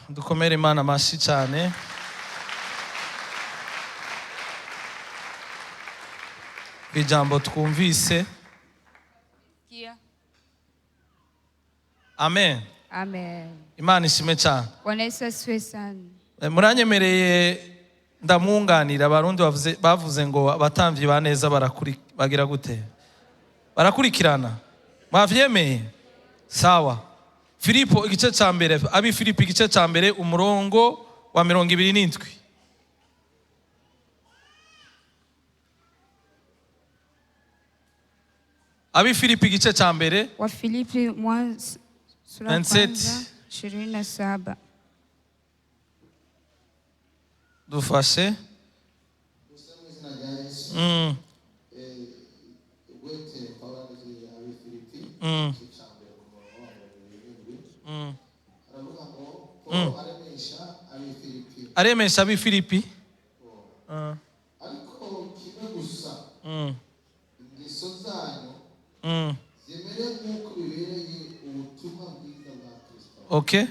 Dukomere Imana amashyi cyane. Ku ijambo twumvise. Kia. Amen. Amen. Imana ishimwe cyane. Bwana Yesu asifiwe sana. Muranyemereye ndamwunganira. Abarundi bavuze ngo abatambyi ba neza bagira gute? Barakurikirana. Mwavyemeye? Sawa. Filipo igice ca mbere, abi Filipo igice ca mbere, umurongo wa 27. Abi Filipo igice ca mbere. Wafilipi sura ya 27. kwanza 27. Dufashe. Mu izina rya Yesu. Urwete Pawulo yandikiye ab'i Filipi, igice cya mbere ku murongo wa 27, haravuga ngo Pawulo aremesha ab'i Filipi. Aremesha ab'i Filipi. Ariko kimwe gusa, ingeso zanyu zimere nk'uko bibereye ubutumwa bwiza bwa Kristo, Okay.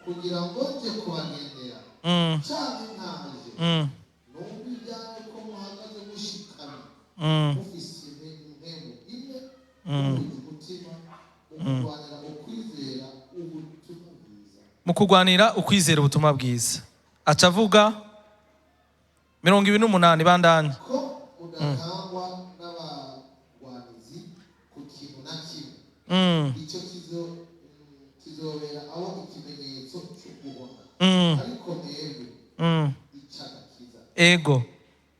Kugira ngo nje kubagendera canke ntaje, numva ibyanyu ko muhagaze mushikamye, mufise impemu imwe, muhuje umutima mu kurwanira ukwizera ubutumwa bwiza. Mu kurwanira ukwizera ubutumwa bwiza. Aca avuga 28, bandanye. Ko mudakangwa n'abagwanizi ku kintu na kimwe, icyo kizobera aho ikimenyetso cy'uguhona, ariko mwebwe icagakiza, Ego.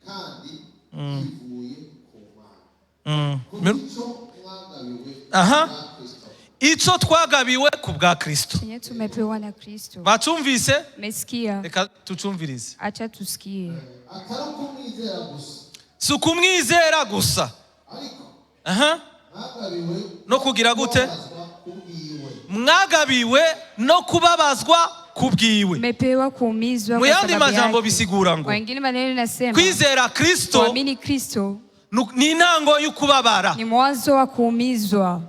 kandi kivuye ku Mana, kubw'icyo mwagabiwe na Kristo. Ico twagabiwe ku bwa Kristo. Chenye tumepewa na Kristo. Bacumvise? Umesikia? Reka tucumvirize. Acha tusikie. Atari ukumwizera gusa, Si ukumwizera gusa. ariko mwagabiwe No kugira gute? kubabazwa kubwiwe. Mwagabiwe no kubabazwa kubwiwe. Mmepewa kuumizwa Mu kwa yandi sababu majambo yake. bisigura ngo Kwa wengine maneno inasema kwizera Kristo kuamini Kristo ni intango y'ukubabara. ni mwanzo wa kuumizwa.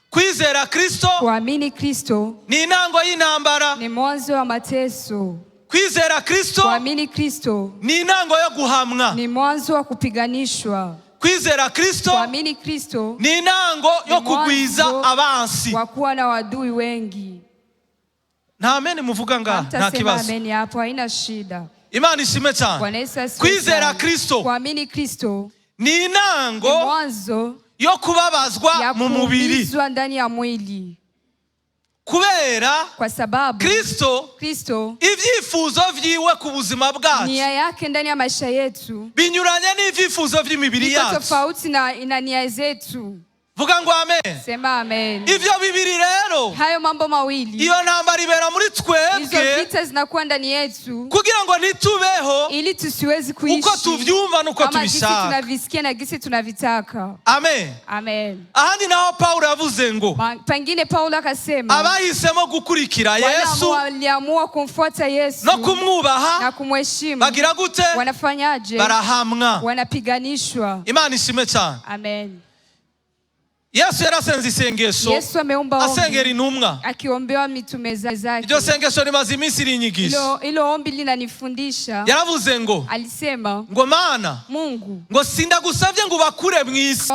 Kwizera Kristo Kuamini Kristo ni intango y'intambara. ni mwanzo wa mateso. Kwizera Kristo Kuamini Kristo ni intango yo guhamwa. ni mwanzo wa kupiganishwa. Kwizera Kristo Kuamini Kristo ni intango yo ni kugwiza mwanzo abansi. wa kuwa na wadui wengi. Nta ameni muvuga ngaha, nta Hamtasema kibazo. ameni hapo, haina shida. Imana ishimwe cyane. Bwana Yesu asifiwe Kwizera sana. Kristo Kuamini Kristo ni ni intango mwanzo yo kubabazwa ya mu mubiri, kuumizwa ndani ya mwili, kubera kwa sababu Kristo Kristo ibyifuzo vyiwe ku buzima bwacu nia yake ndani ya maisha yetu binyuranye n'ibyifuzo vy'imibiri iko yacu. tofauti na nia zetu. Vuga ngo amen. Sema amen. Ivyo bibiri rero, Hayo mambo mawili, iyo ntambara ibera muri hizo twebwe vita zinakuwa ndani yetu kugira ngo ntitubeho ili tusiwezi kuishi uko tuvyumva n'uko kama gisi tubishaka. tunavisikia na gisi tunavitaka. Amen. Amen. Ahandi naho Pawulo yavuze ngo Pengine Paulo akasema abahisemo gukurikira wale Yesu ambao waliamua kumfuata Yesu no kumwubaha na kumheshimu bagira gute? wanafanyaje? Barahamwa. Wanapiganishwa. Imana ishimwe cyane. Amen. Yesu yarasenze isengesho, Yesu ameomba ombi asengera intumwa. akiombewa mitume zake. Iryo sengesho rimaze iminsi rinyigisha. Hilo ombi linanifundisha. Yaravuze ngo Alisema ngo Mana, Mungu, ngo sindagusabye ngo ubakure mu isi.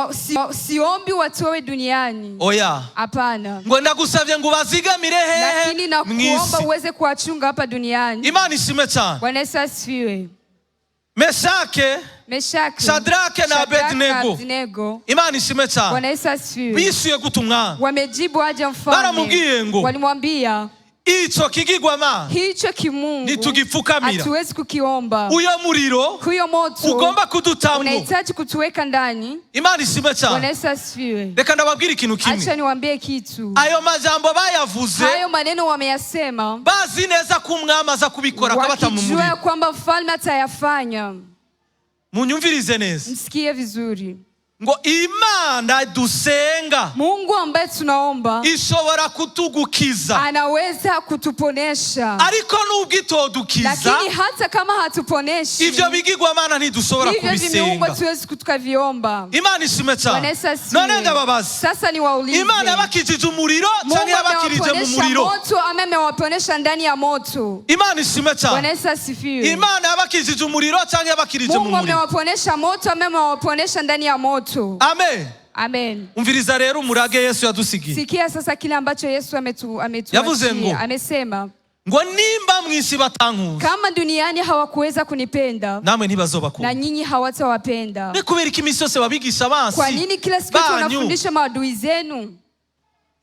Siombi watowe duniani. Oya. Hapana, Ngo ndagusabye ngo ubazigamire hehe? lakini Mu nakuomba isi. uweze kuwachunga hapa duniani. Imana ishimwe cyane. Bwana Yesu asifiwe. Meshake, Meshaki, Shadrake na Abednego. Abednego. Imana ishimwe cyane. Bwana Yesu asifiwe. Bishyuye gute umwami? Wamejibu aje mfalme? Baramubwiye ngo, Walimwambia ico kigirwamana hicho kimungu nitugipfukamira, hatuwezi kukiomba. uyo muriro Huyo moto ugomba kudutamwo. unahitaji kutuweka ndani. Imana ishimwe Bwana cyane. Yesu asifiwe. Reka ndababwira ikintu Acha kimwe. niwaambie kitu. Ayo majambo bayavuze Hayo maneno wameyasema bazi neza ko umwami aza kubikora akabata mu wakijua muriro. kwamba mfalme atayafanya. Munyumvirize neza. Msikie vizuri. Ngo Imana dusenga Mungu ambaye tunaomba ishobora kutugukiza, anaweza kutuponesha, ariko nubwo itodukiza, lakini hata kama hatuponeshi, ivyo bigirwamana ntidushobora hivyo vimiungu kubisenga. hatuwezi tukaviomba. Imana ishimwe Bwana cyane. Yesu asifiwe. None ndababaza, Sasa niwaulize, Imana yabakijije umuriro Mungu cyangwa yabakirije mu amewaponesha muriro? moto ama amewaponesha ndani ya moto? Imana ishimwe Bwana cyane. Yesu asifiwe. Imana yabakijije umuriro cyangwa yabakirije mu Mungu muriro? amewaponesha moto ama amewaponesha ndani ya moto? Amen. Amen. Umviriza rero umurage Yesu yadusigiye. Sikia sasa kile ambacho Yesu Yavuze ngo, ametuachia. Amesema, ngo nimba mu isi batankunze, kama duniani hawakuweza kunipenda, namwe na ntibazobakunda. nyinyi hawatawapenda. Ni kubera ko iminsi yose babigisha Kwa bansi nini kila siku banyu, tunafundisha maadui zenu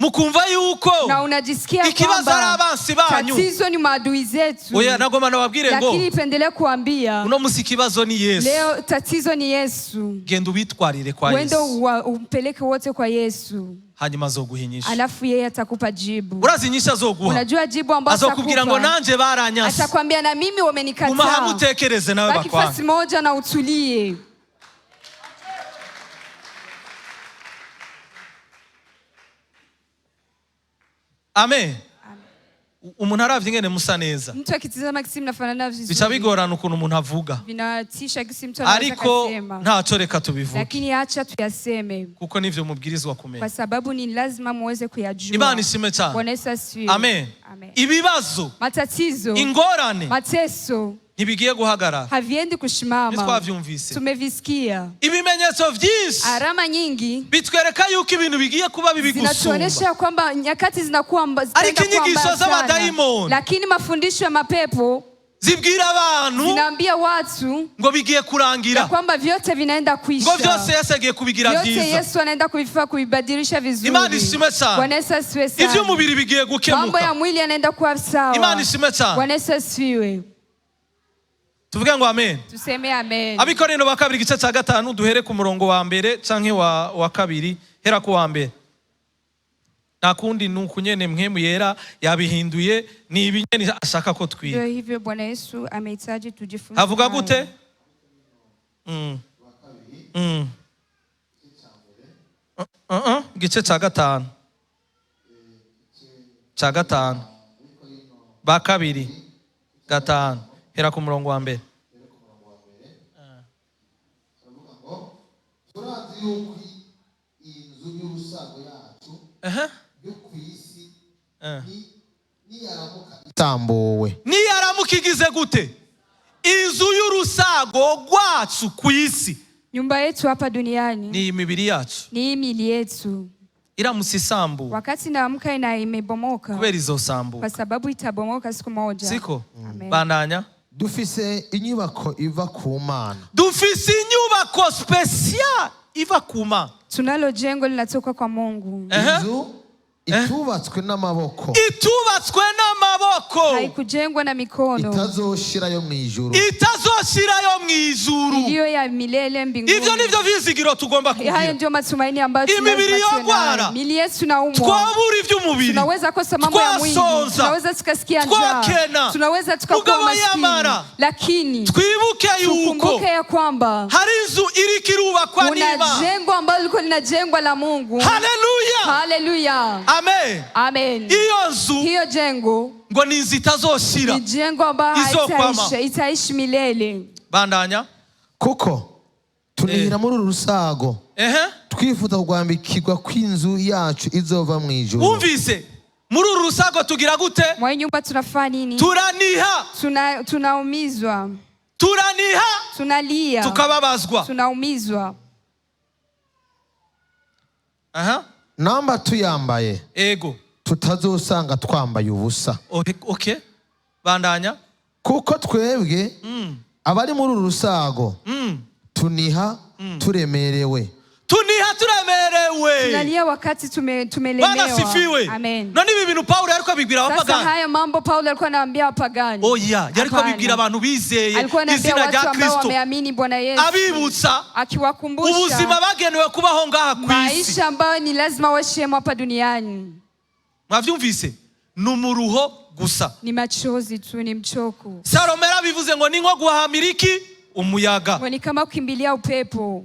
mukumva yuko na unajisikia ikibazo ari kwamba abansi banyu? tatizo ni maadui zetu? Oya, nagomba nababwire ngo Lakini pendelea kuambia, uno musi ikibazo ni Yesu. leo tatizo ni Yesu. Genda ubitwarire kwa Wende Yesu, umpeleke wote kwa Yesu, hanyuma azoguha inyishu. alafu yeye atakupa jibu. Urazi inyishu azoguha? Unajua jibu ambalo Azokubwira ngo atakupa? nanje baranyase, Atakwambia na mimi guma hamwe wamenikataa. utekereze nawe Baki bakwanga. fasi moja na utulie. Amen. Umuntu aravye ingene musa neza, Mtu akitizama kisi mnafanana bica vizuri, bigorana ukuntu umuntu avuga, vinatisha kisi mtu anaweza ariko kasema, ntaco reka tubivuge, lakini acha tuyaseme, kuko nivyo mubwirizwa kumenya. kwa sababu ni lazima muweze kuyajua. Imana ishimwe cyane. Bwana Yesu asifiwe. Amen. Amen. Ibibazo, Matatizo, ingorane mateso ntibigiye guhagarara. haviendi kushimama. Ntitwavyumvise? Tumevisikia Ibimenyetso vyinshi alama nyingi bitwereka yuko ibintu bigiye kuba bibi gusumba. zinatuonyesha kwamba nyakati zinakuwa zitaenda Ariko kuwa inyigisho mbaya sana. z'abadayimoni Lakini mafundisho ya mapepo zibwira abantu zinaambia watu ngo bigiye ya kurangira, kwamba vyote vinaenda ngo kuisha, vyose Yesu agiye kubigira vyote vyiza, Yesu anaenda kuvifaa kuvibadilisha vizuri. Imana ishimwe sana. Bwana Yesu asifiwe sana. Ivy'umubiri bigiye Mambo gukemuka. ya mwili yanaenda kuwa sawa. Imana ishimwe cyane. Bwana Yesu asifiwe. Tuvuge ngo amen. Tuseme amen. Abikorino ba kabiri, igice cya gatanu, duhere ku murongo wa mbere canke wa kabiri. Hera ku wa mbere. Nta kundi, ni uku nyene Mpwemu Yera yabihinduye, ni ibi nyene ashaka ko twiga. Ndio hivyo Bwana Yesu amehitaji tujifunze Havuga hayo. gute? Igice cya gatanu, cya gatanu, ba kabiri gatanu, hera ku murongo wa mbere. Aravuga ngo turazi yuko iyi nzu y'urusago yacu yo ku isi niyaramuka isambuwe, Niyaramuka igize gute? Inzu y'urusago rwacu ku isi, Nyumba yetu hapa duniani ni imibiri yacu, ni hii miili yetu. Iramutse isambuwe, Wakati naamka ina imebomoka, kubera izosambuka, kwa sababu itabomoka siku moja. Siko? Amen. Bandanya. Dufise inyubako iva ku Mana, Dufise inyubako special iva ku Mana, Tunalo jengo linatoka kwa Mungu, inzu itubatswe n'amaboko, itubatswe n'amaboko, haikujengwa na mikono, itazoshirayo mu ijuru. Itazoshirayo mu ijuru. Iliyo ya milele mbinguni. Ivyo nivyo vyizigiro tugomba Hayo kugira. ndio matumaini ambayo Imibiri tunaweza tuwe yogwara. nayo. Miili yetu naumwa, Twabura ivy'umubiri, tunaweza kosa mambo ya mwili, twasonza, tunaweza tukasikia njaa, twakena, tunaweza tukakuwa mugabo maskini, yamara, lakini twibuke yuko tukumbuke ya kwamba hari inzu iriko irubakwa kuna n'Imana. jengo ambalo liko linajengwa la Mungu. Haleluya. Haleluya, Amen. amen. Iyo nzu Hiyo jengo ngo ni inzu itazoshira, ni jengo ambayo izokwama. haitaisha, itaishi milele. Bandanya. Kuko tunihira muri uru rusago, twifuza kugwambikirwa kw'inzu yacu izova mu ijuru. Wumvise? Muri uru rusago tugira gute? Mwa hii nyumba tunafanya nini? Turaniha. Tunaumizwa, Turaniha, tunalia, tukababazwa. Tunaumizwa. Aha. Namba tuyambaye, Ego. tutazosanga twambaye ubusa. Okay. Bandanya. Kuko twebwe abari muri uru rusago tuniha turemerewe, Tuniha turemerewe. Tunalia wakati Bwana tumelemewa. sifiwe. Amen. None ibi bintu Pawulo yariko abibwira Sasa abapagani? haya mambo Paulo alikuwa anaambia wapagani? Oya, yariko Hapana. abibwira abantu bizeye Alikuwa anaambia izina rya watu ambao Kristo, wameamini Bwana Yesu, abibutsa akiwakumbusha ubuzima bagenewe kubaho ngaha ku isi. maisha ambayo ni lazima waishemo hapa duniani. Mwavyumvise? Ni umuruho gusa. Ni machozi tu, ni mchoko. Salomo yarabivuze ngo ni nko guhahamira iki? Umuyaga. Ni kama kukimbilia upepo.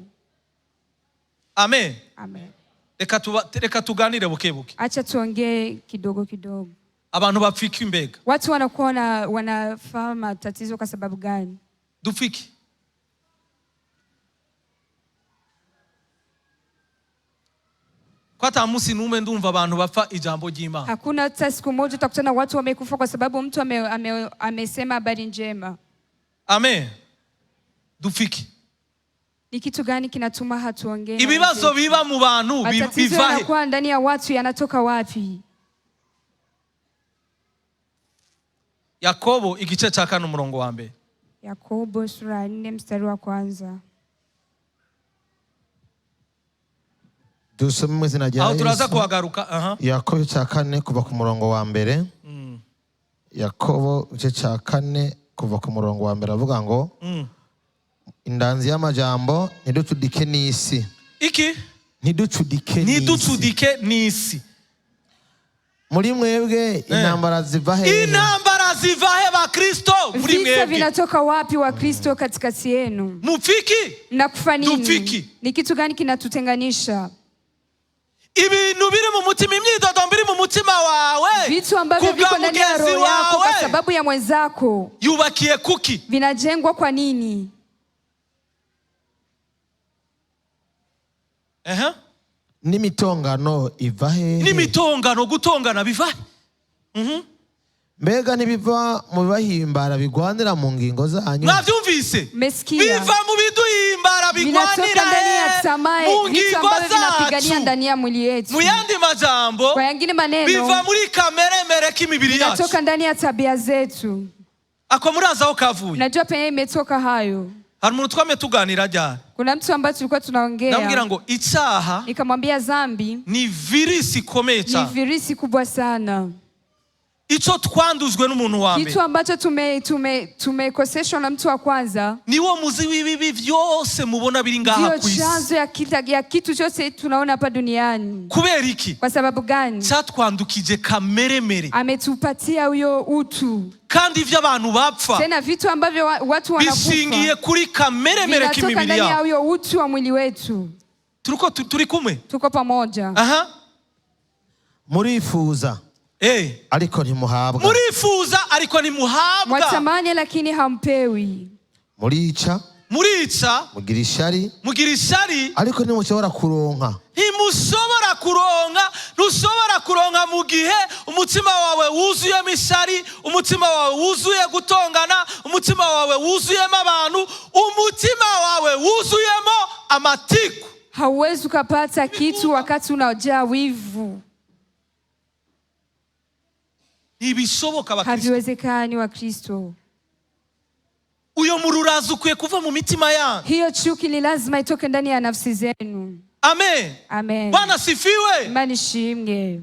Amen. Amen. Reka tuganire buke buke. Acha tuongee kidogo kidogo. Abantu bapfika imbega. Watu wanakuwa wanafahamu matatizo kwa sababu gani? Dupfiki. Ko ata munsi n'umwe ndumva abantu bapfa ijambo ry'Imana. Hakuna hata siku moja utakutana watu wamekufa kwa sababu mtu amesema habari njema. Amen. Dupfiki. Ni kitu gani kinatuma hatuongee? Ibibazo biba mu bantu Matatizo bivahe? yanakuwa ndani ya watu yanatoka wapi? Yakobo igice cha 4 umurongo wa mbere. Yakobo sura ya 4 mstari wa kwanza. Dusome mu izina rya Aho turaza Yesu. kuhagaruka. Aha. Yakobo igice cya 4 kuva ku murongo wa mbere. Yakobo igice cya 4 kuva ku murongo wa mbere avuga ngo indanzi y'amajambo ntiducudike n'isi. Iki? Ntiducudike n'isi. Ntiducudike n'isi. Muri mwebwe intambara ziva hehe? Intambara ziva he ba Kristo muri Vita mwebwe? vinatoka wapi wa Kristo katikati yenu? Mupfiki? Mnakufa nini? Dupfiki. Ni kitu gani kinatutenganisha? Ibintu biri mu mutima, imyidodombo iri mu mutima wawe, Vitu ambavyo kubwa viko ndani ya mugenzi roho yako kwa wawe, sababu ya mwenzako yubakiye kuki? vinajengwa kwa nini? Ehe. N'imitongano iva hehe? N'imitongano, gutongana biva he? Mbega ntibiva mu bibahimbara bigwanira mu ngingo zanyu? Mwavyumvise? Mmesikia? Biva mu biduhimbara Vinatoka bigwanira ndani ya he? tamaa, Mu vitu ngingo ambavyo vinapigania zacu. ndani ya mwili yetu. Mu yandi majambo, Kwa yangine maneno, biva muri kameremere k'imibiri yacu. vinatoka ndani ya tabia zetu. Ako murazi aho kavuye? Najua penye imetoka hayo. Hari umuntu twamye tuganira ryari, Kuna mtu ambaye tulikuwa ndamubwira tunaongea, ngo icyaha nikamwambia zambi ni virisi ikomeye ni cyane. virisi kubwa sana. Ico twandujwe n'umuntu wa mbere Kitu ambacho tumekoseshwa na mtu wa kwanza niwo muzi w'ibibi vyose mubona biri ngaha ndio ku isi. chanzo ya kitu chote tunaona hapa duniani. Kubera iki? Kwa sababu gani? Cyatwandukije kameremere. Ametupatia huyo utu. Kandi ivyo abantu bapfa Tena vitu ambavyo watu bishingiye wanakufa kuri kameremere vinatoka k'imibiri ndani ya yabo. huyo utu wa mwili wetu. Turiko turi kumwe? Tuko pamoja. Aha. Murifuza ariko ntimuhabwa. Murifuza ariko ntimuhabwa. Mwatamani lakini hampewi. Murica. Murica. Mugira ishari. Mugira ishari. Ariko ntimushobora kuronka. Ntimushobora kuronka. Ntushobora kuronka mu gihe umutima wawe wuzuyemo ishari, umutima wawe wuzuye gutongana, umutima wawe wuzuyemo abantu, umutima wawe wuzuyemo amatiku. Hauwezi ukapata kitu wakati unajaa wivu. Ntibishoboka Bakristo. Haviwezekani wa Kristo. Uyo mururazi ukwiye kuva mu mitima yanyu. Hiyo chuki ni lazima itoke ndani ya nafsi zenu. Amen. Amen. Bwana sifiwe. Imani shimge.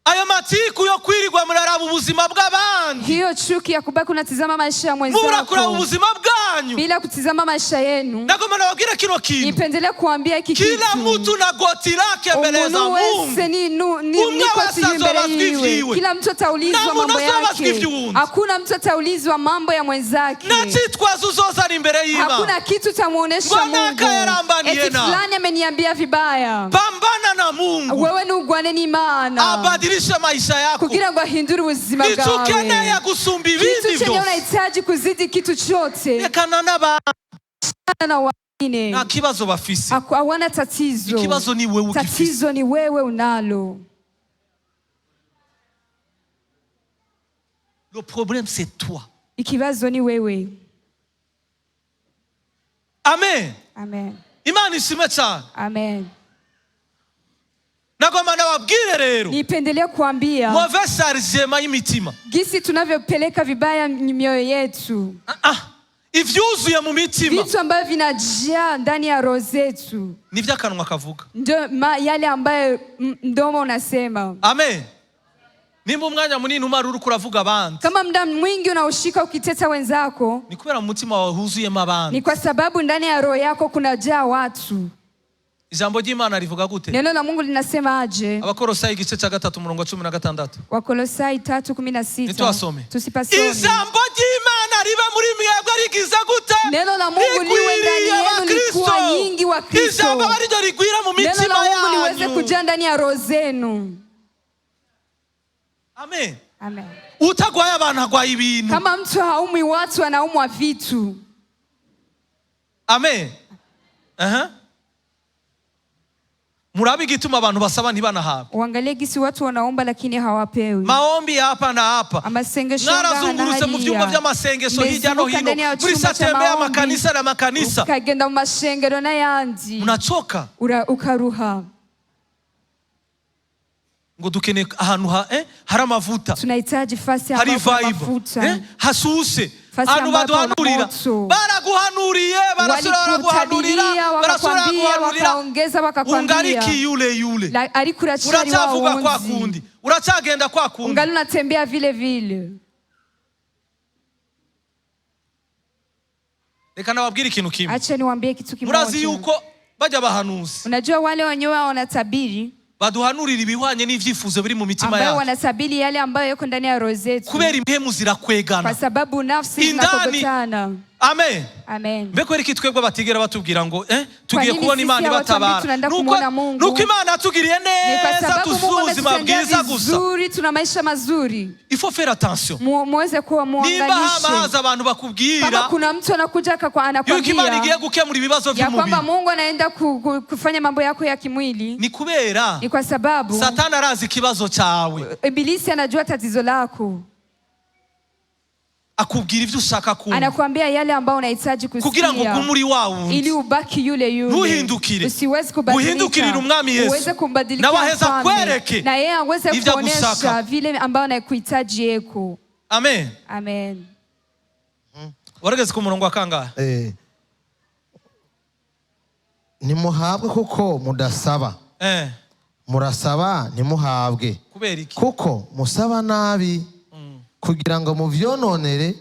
Ayo matiku yo kwirirwa muraraba ubuzima bw'abandi. Hiyo chuki ya kubaki unatizama maisha ya Mubura kuraba mwenzako ubuzima bwanyu. bila kutizama maisha yenu. Nagomba nababwire kino kintu. Nipendelee kuambia hiki Kila kitu. mtu na goti lake mbele za Umuntu Mungu. wese ni Umwe niko wese sijui mbele azobazwa yiwe. ivyiwe. Kila mtu ataulizwa Na muntu mambo azobazwa yake. ivy'uwundi. Hakuna mtu ataulizwa mambo ya mwenzake. Nta cyitwazo uzozana imbere y'Imana. Hakuna kitu tamuonesha Mbona Mungu. akayarambaniye Eti na? fulani ameniambia vibaya. Pambana na Mungu. Wewe ni ugwane n'Imana. Abadilishe maisha yako. Kugira ngo ahindure ubuzima Icyo bwawe. ukeneye gusumba ibindi Kitu chenye byose. unahitaji kuzidi kitu chote. Rekana n'abantu. Na wengine. Nta kibazo bafise. Hawana tatizo. Ikibazo ni wewe ugifise. Tatizo ni wewe unalo. Le problème c'est toi. Ikibazo ni wewe. Amen. Amen. Imana ishimwe cyane. Amen. Nagomba nababwire rero. Nipendelea kuambia Mauvais chargement y'imitima. gisi tunavyopeleka vibaya mioyo yetu. Ivyuzuye mu mitima. Vitu ambavyo vinajaa ndani ya roho zetu. Nivyo akanwa kavuga. Ndio yale ambayo mdomo unasema. Amen. Nimba umwanya munini umara uriko uravuga abandi. Kama muda mwingi unaushika ukiteta wenzako, Ni kubera mu mutima wawe huzuyemo abandi. ni kwa sababu ndani ya roho yako kunajaa watu. Ijambo ry'Imana rivuga gute? Neno la Mungu linasema aje? Abakolosai igice cya 3 umurongo wa 16. Wakolosai 3:16. Ntitwasome. Tusipasome. Ijambo ry'Imana riba muri mwebwe rigize gute? Neno la Mungu liwe ndani Rikwiriye yenu likuwa Abakristo. nyingi. wa Kristo, Ijambo aba ariryo rigwira mu neno mitima la Mungu liweze yanyu. kujaa ndani ya roho zenu. Amen. Amen. Utagwaye abantu agwaye ibintu. Kama mtu haumwi watu, anaumwa vitu. Amen. Aha. Murabe igituma abantu basaba ntibanahabwe. Uangalie gisi watu wanaomba lakini hawapewi. Maombi ya hapa na hapa. Amasengesho ngaha na Mwarazungurutse mu vyumba hariya. vy'amasengesho hirya no Mmezunguka hino, ndani ya muri chumba cha satembe maombi, y'amakanisa n'amakanisa, ukagenda mu mashengero n'ayandi, munachoka. Ukaruha. Ngo dukeneye ahantu hari amavuta, Tunahitaji fasi hari ambapo kuna vibe, mafuta, hashushe, fasi ahantu ambapo kuna baduhanurira. moto. Baraguhanuriye, barasubira baraguhanurira, Walikutabiria, barasubira wakakwambia, baraguhanurira, wakaongeza, wakakwambia. ungariki yule yule. Ariko uracyari wa Uracyavuga kwa wundi. kundi, uracyagenda kwa kundi. Ungali unatembea vile vile. Reka nababwire ikintu kimwe. Acha niwaambie kitu Murazi kimoja. yuko bajya bahanuzi Unajua wale wenyewe wanatabiri, baduhanurira ibihwanye n'ivyifuzo biri mu mitima ambayo yacu, wanatabiri yale ambayo yako ndani ya roho zetu, kubera impemu zirakwegana kwa sababu nafsi Indani. zinakokotana. Amen. Amen. Mbe kubera iki twebwe batigera batubwira ngo tugiye nini kubona sisi Imana abantu ibatabara? tunaenda Nuko kumuona Mungu? nuko Imana yatugiriye Ni kwa neza, sababu tuzi Mungu ubuzima ametutendea bwiza gusa. vizuri, tuna maisha mazuri. Il faut faire attention. Muweze kuwa Nimba hama muangalishe. haza abantu Kama bakubwira kuna mtu anakuja yuko Imana igiye anakwambia gukemura ibibazo ya kwamba by'umubiri, Mungu anaenda kufanya mambo yako ya kimwili, ni kubera ni kwa sababu Satani arazi ikibazo cyawe, Ibilisi anajua tatizo lako, akubwira ibyo ushaka kumva anakuambia yale ambayo unahitaji kugira ngo kusikia ugume uri wa wundi, ili ubaki yule yule, Ntuhindukire. usiwezi kubadilika, Uhindukirire umwami Yesu. uweze kumbadilika Nawe aheza mfalme, akwereke na yeye aweze ibyo kuonesha agushaka. vile ambayo anakuhitaji yeko. Amen. Amen. Warageze ku murongo wa kangahe? Ntimuhabwe kuko mudasaba. Murasaba ntimuhabwe Kubera iki? kuko musaba nabi, kugira ngo muvyononere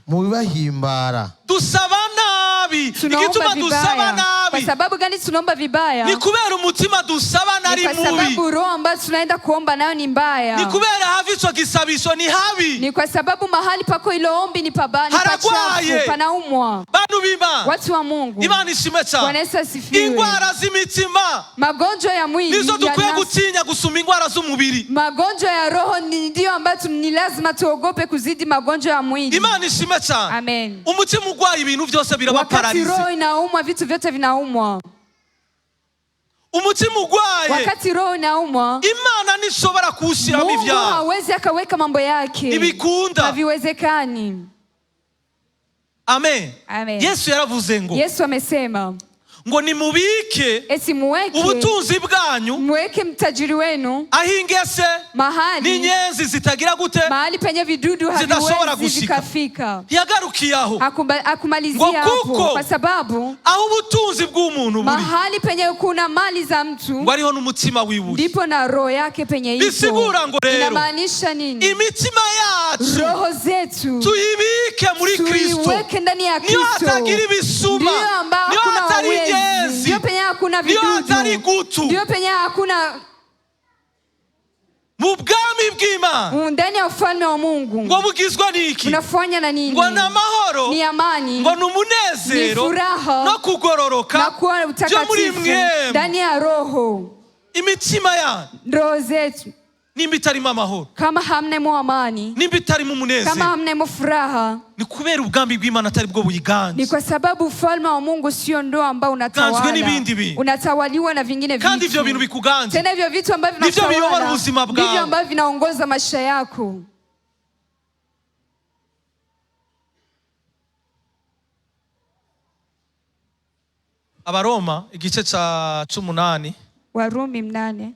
mubibahimbara. Dusaba nabi. Tunaomba Igituma dusaba vibaya. Kwa nabi sababu gani tunaomba vibaya? ni kubera umutima dusaba Ni nari kwa mubi, sababu roho ambayo tunaenda kuomba nayo ni ni mbaya. kubera havi ico gisabisho ni habi. Ni kwa sababu mahali pako ilo ombi ni pabaya, ni Haragwaye. pachafu, panaumwa. Bantu b'Imana, Watu wa Mungu, Imana ishimwe Bwana cyane. Yesu asifiwe. Ingwara z'imitima Magonjwa ya mwili nizo ya dukwiye nafsi, gutinya gusumba ingwara z'umubiri. magonjwa ya roho ndiyo ambayo ni lazima tuogope kuzidi magonjwa ya mwili. Imana ishimwe cyane. Amen. Umutima urwaye ibintu byose Wakati birabapararize. roho inaumwa, vitu vyote vinaumwa. Umutima urwaye, Wakati roho inaumwa, Imana ntishobora kuwushyiramo Mungu ibyaha. hawezi akaweka mambo yake, Ntibikunda. haviwezekani. Amen. Amen. Yesu yaravuze ngo Yesu amesema ngo nimubike eti muweke, ubutunzi bwanyu muweke mtajiri wenu aho ingese mahali n'inyenzi zitagira gute, mahali penye vidudu zidashobora haviwezi gushika. vikafika. Ntiyagarukiye aho. Hakumalizia Ngo hapo, kuko kwa sababu aho ubutunzi bw'umuntu buri, mahali penye kuna mali za mtu ngo ariho n'umutima wiwe uri. ndipo na roho yake penye ipo. Bisigura ngo rero, Inamaanisha nini? Imitima yacu Roho zetu tuyibike muri Kristo, tuiweke ndani ya niyo Kristo, hatagira ibisuma, ndiyo ambao niyo hakuna hatari wezi, inyenzi, ndiyo penye hakuna niyo hatari vidudu, gutu. ndiyo penye hakuna Mu bwami bw'Imana ndani ya ufalme wa Mungu ngo bugizwe n'iki? unafanya na nini? Ngo ni amahoro, Ni amani ngo ni umunezero Ni furaha no kugororoka na kuwa byo muri utakatifu mwemwe. ndani ya roho. Imitima yanyu Roho zetu nimba itarimo amahoro, kama hamnemo amani, nimba itarimo kama umunezero, hamnemo furaha, ni kubera ubwami bw'Imana atari bwo ni buyiganje. kwa sababu ufalme wa Mungu sio ndoa ambao unatawala, n'ibindi bintu. unatawaliwa na vingine Kandi ivyo bintu vitu. bikuganje Tena hivyo vitu ambavyo nivyo biyobora vinakutawala ubuzima bwawe. ndivyo ambavyo vinaongoza maisha yako. Abaroma igice ca 18. Warumi 8.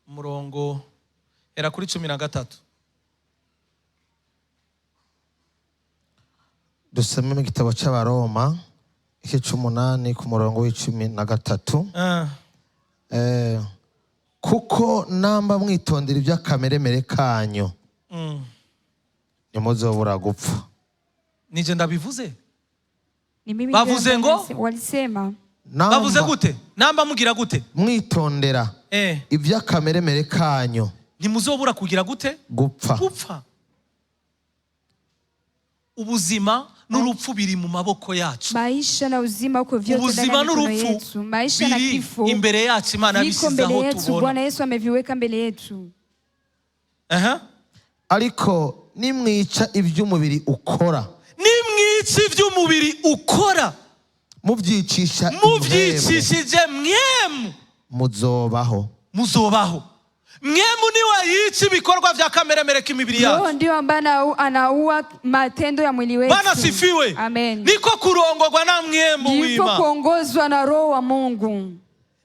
Umurongo era kuri 13. Dusome mu gitabo cy'Abaroma igice c'umunani ku murongo w'13. Kuko namba mwitondera iby'akameremere kanyu, ntimuzobura gupfa. Nije ndabivuze. Ni mimi Bavuze ndiye ngo? Walisema Namba Bavuze gute? Namba mugira gute? mwitondera iby'akameremere kanyu Ntimuzobura kugira gute? Gupfa. Gupfa. Ubuzima n'urupfu biri mu maboko yacu. Maisha na uzima uko vyote ndani Ubuzima ya mikono n'urupfu yetu. Maisha na biri kifo imbere yacu, Imana viko yabishyize mbele aho yetu. tubona. Bwana Yesu ameviweka mbele yetu. Aha. Ariko nimwica iby'umubiri ukora, Nimwica iby'umubiri ukora, mubyicisha impwemu, mubyicishije Mpwemu, muzobaho. Muzobaho. Mpwemu niwe yica ibikorwa bya kameremere k'imibiri Roho yacu. ndio ambaye anaua matendo ya mwili wetu. Bwana sifiwe. Amen. Niko kurongorwa na Mpwemu Ndipo w'Imana. kuongozwa na Roho wa Mungu.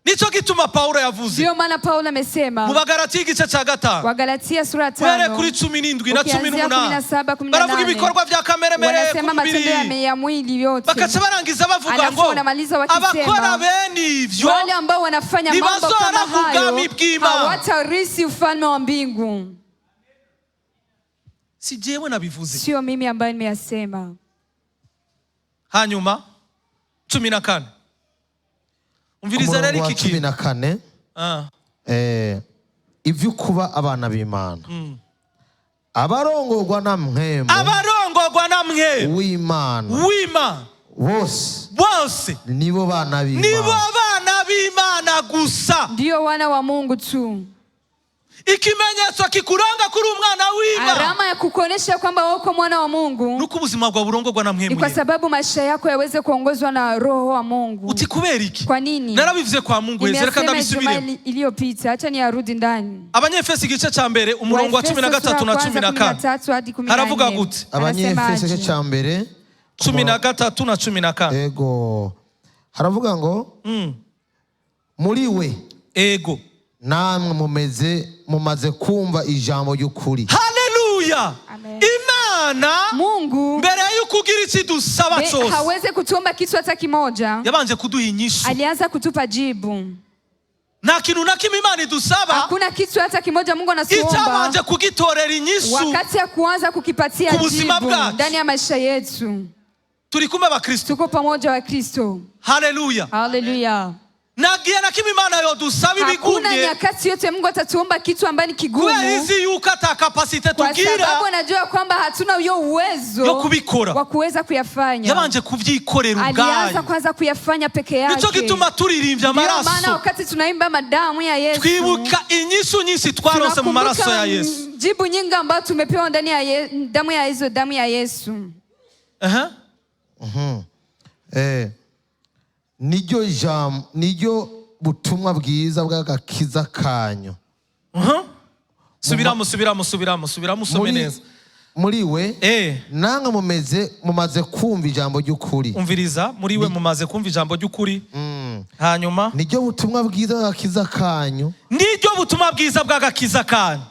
Nicyo gituma Pawulo yavuze Ndio maana Paulo mu amesema Bagalatiya igice cya 5, Wagalatia sura ya uhereye 5, kuri 17 na cumi ukianzia kumi na n'umunani, saba, kumi na baravuga nane, ibikorwa bya kameremere wanasema matendo k'umubiri, ya mwili yote. bakaca barangiza bavuga Alafu ngo wanamaliza wakisema, abakora bene ivyo wale ambao wanafanya mambo kama ntibazora hayo ubwami bw'Imana. hawatarisi ufalme wa mbingu. Si jewe nabivuze. Sio mimi ambaye nimeyasema. Hanyuma 14, umviriza rero Umurongo wa iki cumi kintu. na kane. Ah. Ibyo kuba abana b'Imana, abarongorwa na Mpwemu Abarongorwa na Mpwemu w'Imana w'Imana bose bose nibo bana nibo b'Imana. bana b'Imana gusa. Ndio wana wa Mungu tu. Ikimenyetso kikuranga kuri umwana w'Imana Alama ya kukuonesha kwamba uko mwana wa Mungu nuko ubuzima bwawe burongorwa na ni Mpwemu kwa Yera. sababu maisha yako yaweze kuongozwa na Roho wa Mungu. Uti kubera iki? Kwa nini? Narabivuze kwa Mungu heza, reka Nimeyasema Ijumaa ndabisubiremo. iliyopita, acha niyarudi ndani. Abanyefesi igice cya 1, umurongo wa cumi na Waefeso gatatu sura na ya cumi kwanza na kumi na kane tatu hadi 14. Haravuga gute? Abanyefeso Anasema igice cya 1, 13 na 14. Ego, haravuga ngo muri we Ego. namwe mumeze mumaze kumva ijambo ry'ukuri, Haleluya. Amen. Imana Mungu mbere y'uko ugira iki dusaba cyose, hawezi kutuomba kitu hata kimoja, yabanje kuduha inyishu. Alianza kutupa jibu. Nta kintu na kimwe Imana idusaba Hakuna kitu hata kimoja Mungu anatuomba itabanje kugitorera inyishu wakati ya kuanza kukipatia ku buzima jibu bwacu. ndani ya maisha yetu. Turi kumwe, abakristo? Tuko pamoja wa Kristo? Haleluya. Haleluya. Nta gihe na kimwe Imana yodusaba Hakuna ibigumye, nyakati yote Mungu atatuomba kitu ambaye ni kubera kigumu, izi yuko ata capacité kwa tugira sababu anajua kwamba hatuna huyo uwezo yo kubikora. wa kuweza kuyafanya. Yabanje kubyikorera Alianza ubwayo. kwanza kuyafanya peke yake. Nicyo gituma turirimbye Ndio maana amaraso, wakati tunaimba madamu ya Yesu, twibuka inyishu nyinshi twaronse mu maraso ya tunakumbuka Yesu. jibu nyingi ambayo tumepewa ndani ya damu ya Yesu, damu ya Yesu. Aha. Niryo jambo, niryo butumwa bwiza bw'agakiza kanyu. Mhm. Subiramo, subiramo, subiramo, subiramo, usome Muri, neza. muri we namwe mumeze mumaze kumva ijambo ry'ukuri, Umviriza, muri we mumaze kumva ijambo ry'ukuri, hanyuma niryo butumwa bwiza bw'agakiza kanyu, niryo butumwa bwiza bw'agakiza kanyu,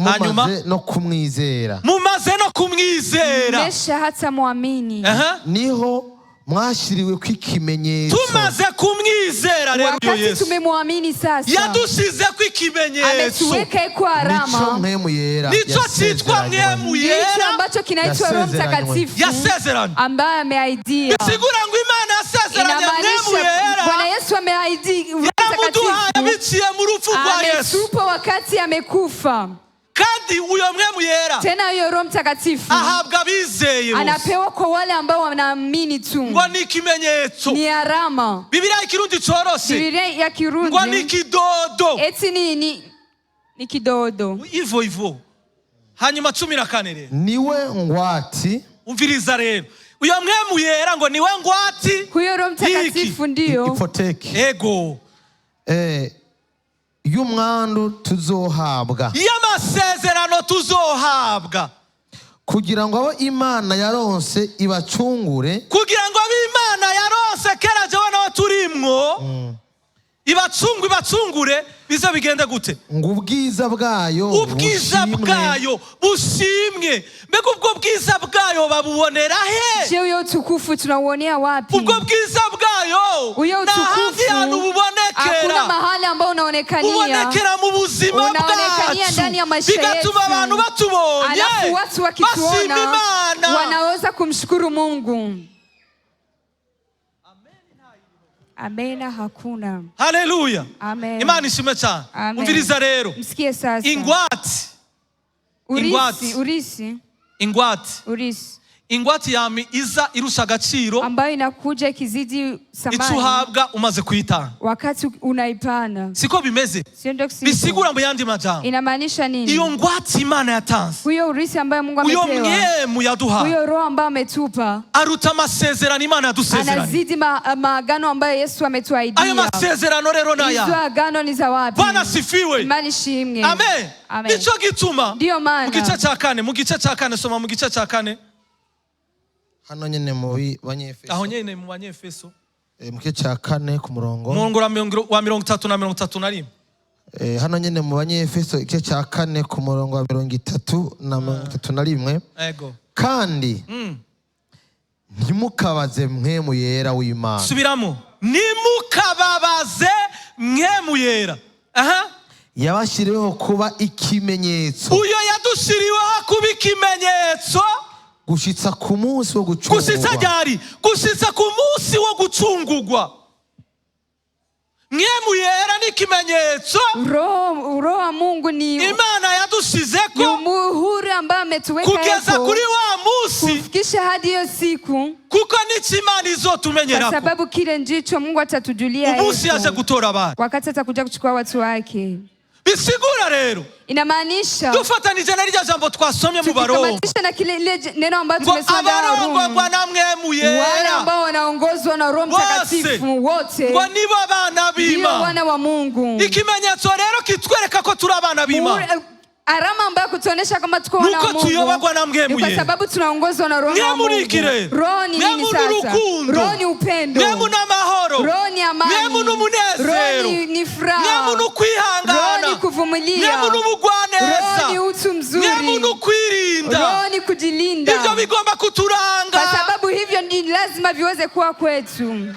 Hanyuma? Mumaze no kumwizera, mumaze no kumwizera. Mesha hata muamini. Aha. Niho mwashyiriwe ko ikimenyetso. Tumaze kumwizera rero uyo Wakati Yesu tumemwamini sasa, yadusize ko ikimenyetso, ametuweka iko Nico alama, Mpwemu Yera nicyo cyitwa yasezeranywe. Mpwemu ndicho Yera ambacho kinaitwa Roho Yasezeranywe. Mtakatifu yasezeranye. ambaye ameahidia. Bisigura ngo Imana yasezeranye Mpwemu Inamaanisha Yera, Bwana Yesu ameahidi Roho yaramuduhaye Mtakatifu, biciye mu rupfu rwa Yesu. ametupa wakati amekufa. Kandi uyo Mpwemu Yera Tena hiyo Roho Mtakatifu ahabwa abizeye bose. anapewa kwa wale ambao wanaamini tu, Ngo ni ikimenyetso. ni alama. Bibiliya ikirundi coroshe Biblia ya ngo ni Kirundi ikidodo. eti ni kidodo. Ivo ivo. Hanyuma 14 rero. Niwe ngwati Umviriza rero, uyo Mpwemu Yera ngo niwe ngwati Huyo Roho Mtakatifu ndio hypothèque ego y'umwandu tuzohabwa, y'amasezerano tuzohabwa, kugira ngo abo Imana yaronse ibacungure, kugira ngo abe Imana yaronse kera, jewe nawe turimwo, ibacungu ibacungure, bize bigende gute? Ngo ubwiza bwayo Ubwiza bushimwe. bwayo bushimwe. Mbega ubwo bwiza bwayo babubonera he? Je, huyo utukufu tunauonea wapi? Ubwo bwiza bwayo Huyo nta handi utukufu hantu bubonekera. hakuna mahali ambao unaonekania, Bubonekera mu buzima unaonekania bwacu, ndani ya maisha bigatuma yetu. abantu batubonye Alafu watu bashima wakituona Imana. wanaweza kumshukuru Mungu. Amena, hakuna. Haleluya. Amen. Imana ishimwe cyane. Amen. Umviriza rero, Msikie sasa. ingwate, Urisi, ingwate. urisi, Ingwate. urisi. Ingwate yami iza irusha agaciro ambayo inakuja ikizidi icyo thamani uhabwa umaze kuyitanga. Wakati unaipana. Siko bimeze? Sio ndio sivyo? Bisigura mu yandi majambo, Inamaanisha nini? iyo ngwate Imana yatanze, Huyo urithi ambayo Mungu uyo amepewa, mwemu yaduhaye, huyo roho ambayo ametupa aruta amasezerano Imana yadusezeranye. Anazidi maagano ambayo Yesu Ayo ametuahidia. Masezerano rero Hizo naya agano ni za wapi? Bwana sifiwe. Imani ishimwe. Amen. Amen. Nicyo gituma Ndiyo mu maana gice cya kane, mu gice cya kane, soma mu gice cya kane. Hano nyine mu Banyefeso. Aho nyene mu Banyefeso. Mu gice cya kane ku murongo Umurongo wa 30 na 31. Hano nyine mu Banyefeso igice cya kane ku murongo wa 30 na 31. Ego. Kandi ntimukabaze Mpwemu Yera w'Imana. Subiramo: ntimukababaze Mpwemu Yera. Aha. Yabashyiriweho kuba ikimenyetso Uyo yadushiriweho kuba ikimenyetso gushitsa ku munsi wo gushitsa gucungurwa. Ryari? Gushitsa ku munsi wo gucungugwa. Mpwemu Yera ni ikimenyetso Roho wa Mungu ni Imana ni yadushizeko muhuri ambaye ametuweka kugeza hapo kuri wa munsi, kufikisha hadi hiyo siku, kuko n'icyo Imana kwa izotumenyerako sababu kile ndicho Mungu atatujulia umunsi yaje yetu gutora abantu. Wakati atakuja kuchukua watu wake. Bisigura rero, Inamaanisha dufatanije na rya jambo twasomye mu Baroma, tukikamatisha na kile ile neno ambalo ngo tumesoma ndani ya Warumi, abarongorwa na Mpwemu wale Yera ambao wanaongozwa na Roho bose Mtakatifu wote ngo nibo abana ndio b'Imana. wana wa Mungu. Ikimenyetso rero kitwereka ko turi abana b'Imana Alama ambayo kutuonesha kama tuko wana wa nuko Mungu tuyoborwa na Mpwemu ni kwa Yera. sababu tunaongozwa na Roho wa Mpwemu ni Mungu. iki rero? Roho ni nini Mpwemu ni sasa? urukundo. Roho ni upendo. Mpwemu ni amahoro. Roho ni amani. Mpwemu ni umunezero. Roho ni furaha. Mpwemu ni ukwihangana. Roho ni kuvumilia. Mpwemu ni ubugwaneza. Roho ni utu mzuri. Mpwemu ni ukwirinda. Roho ni kujilinda. Ibyo bigomba kuturanga. Kwa sababu hivyo ni lazima viweze kuwa kwetu.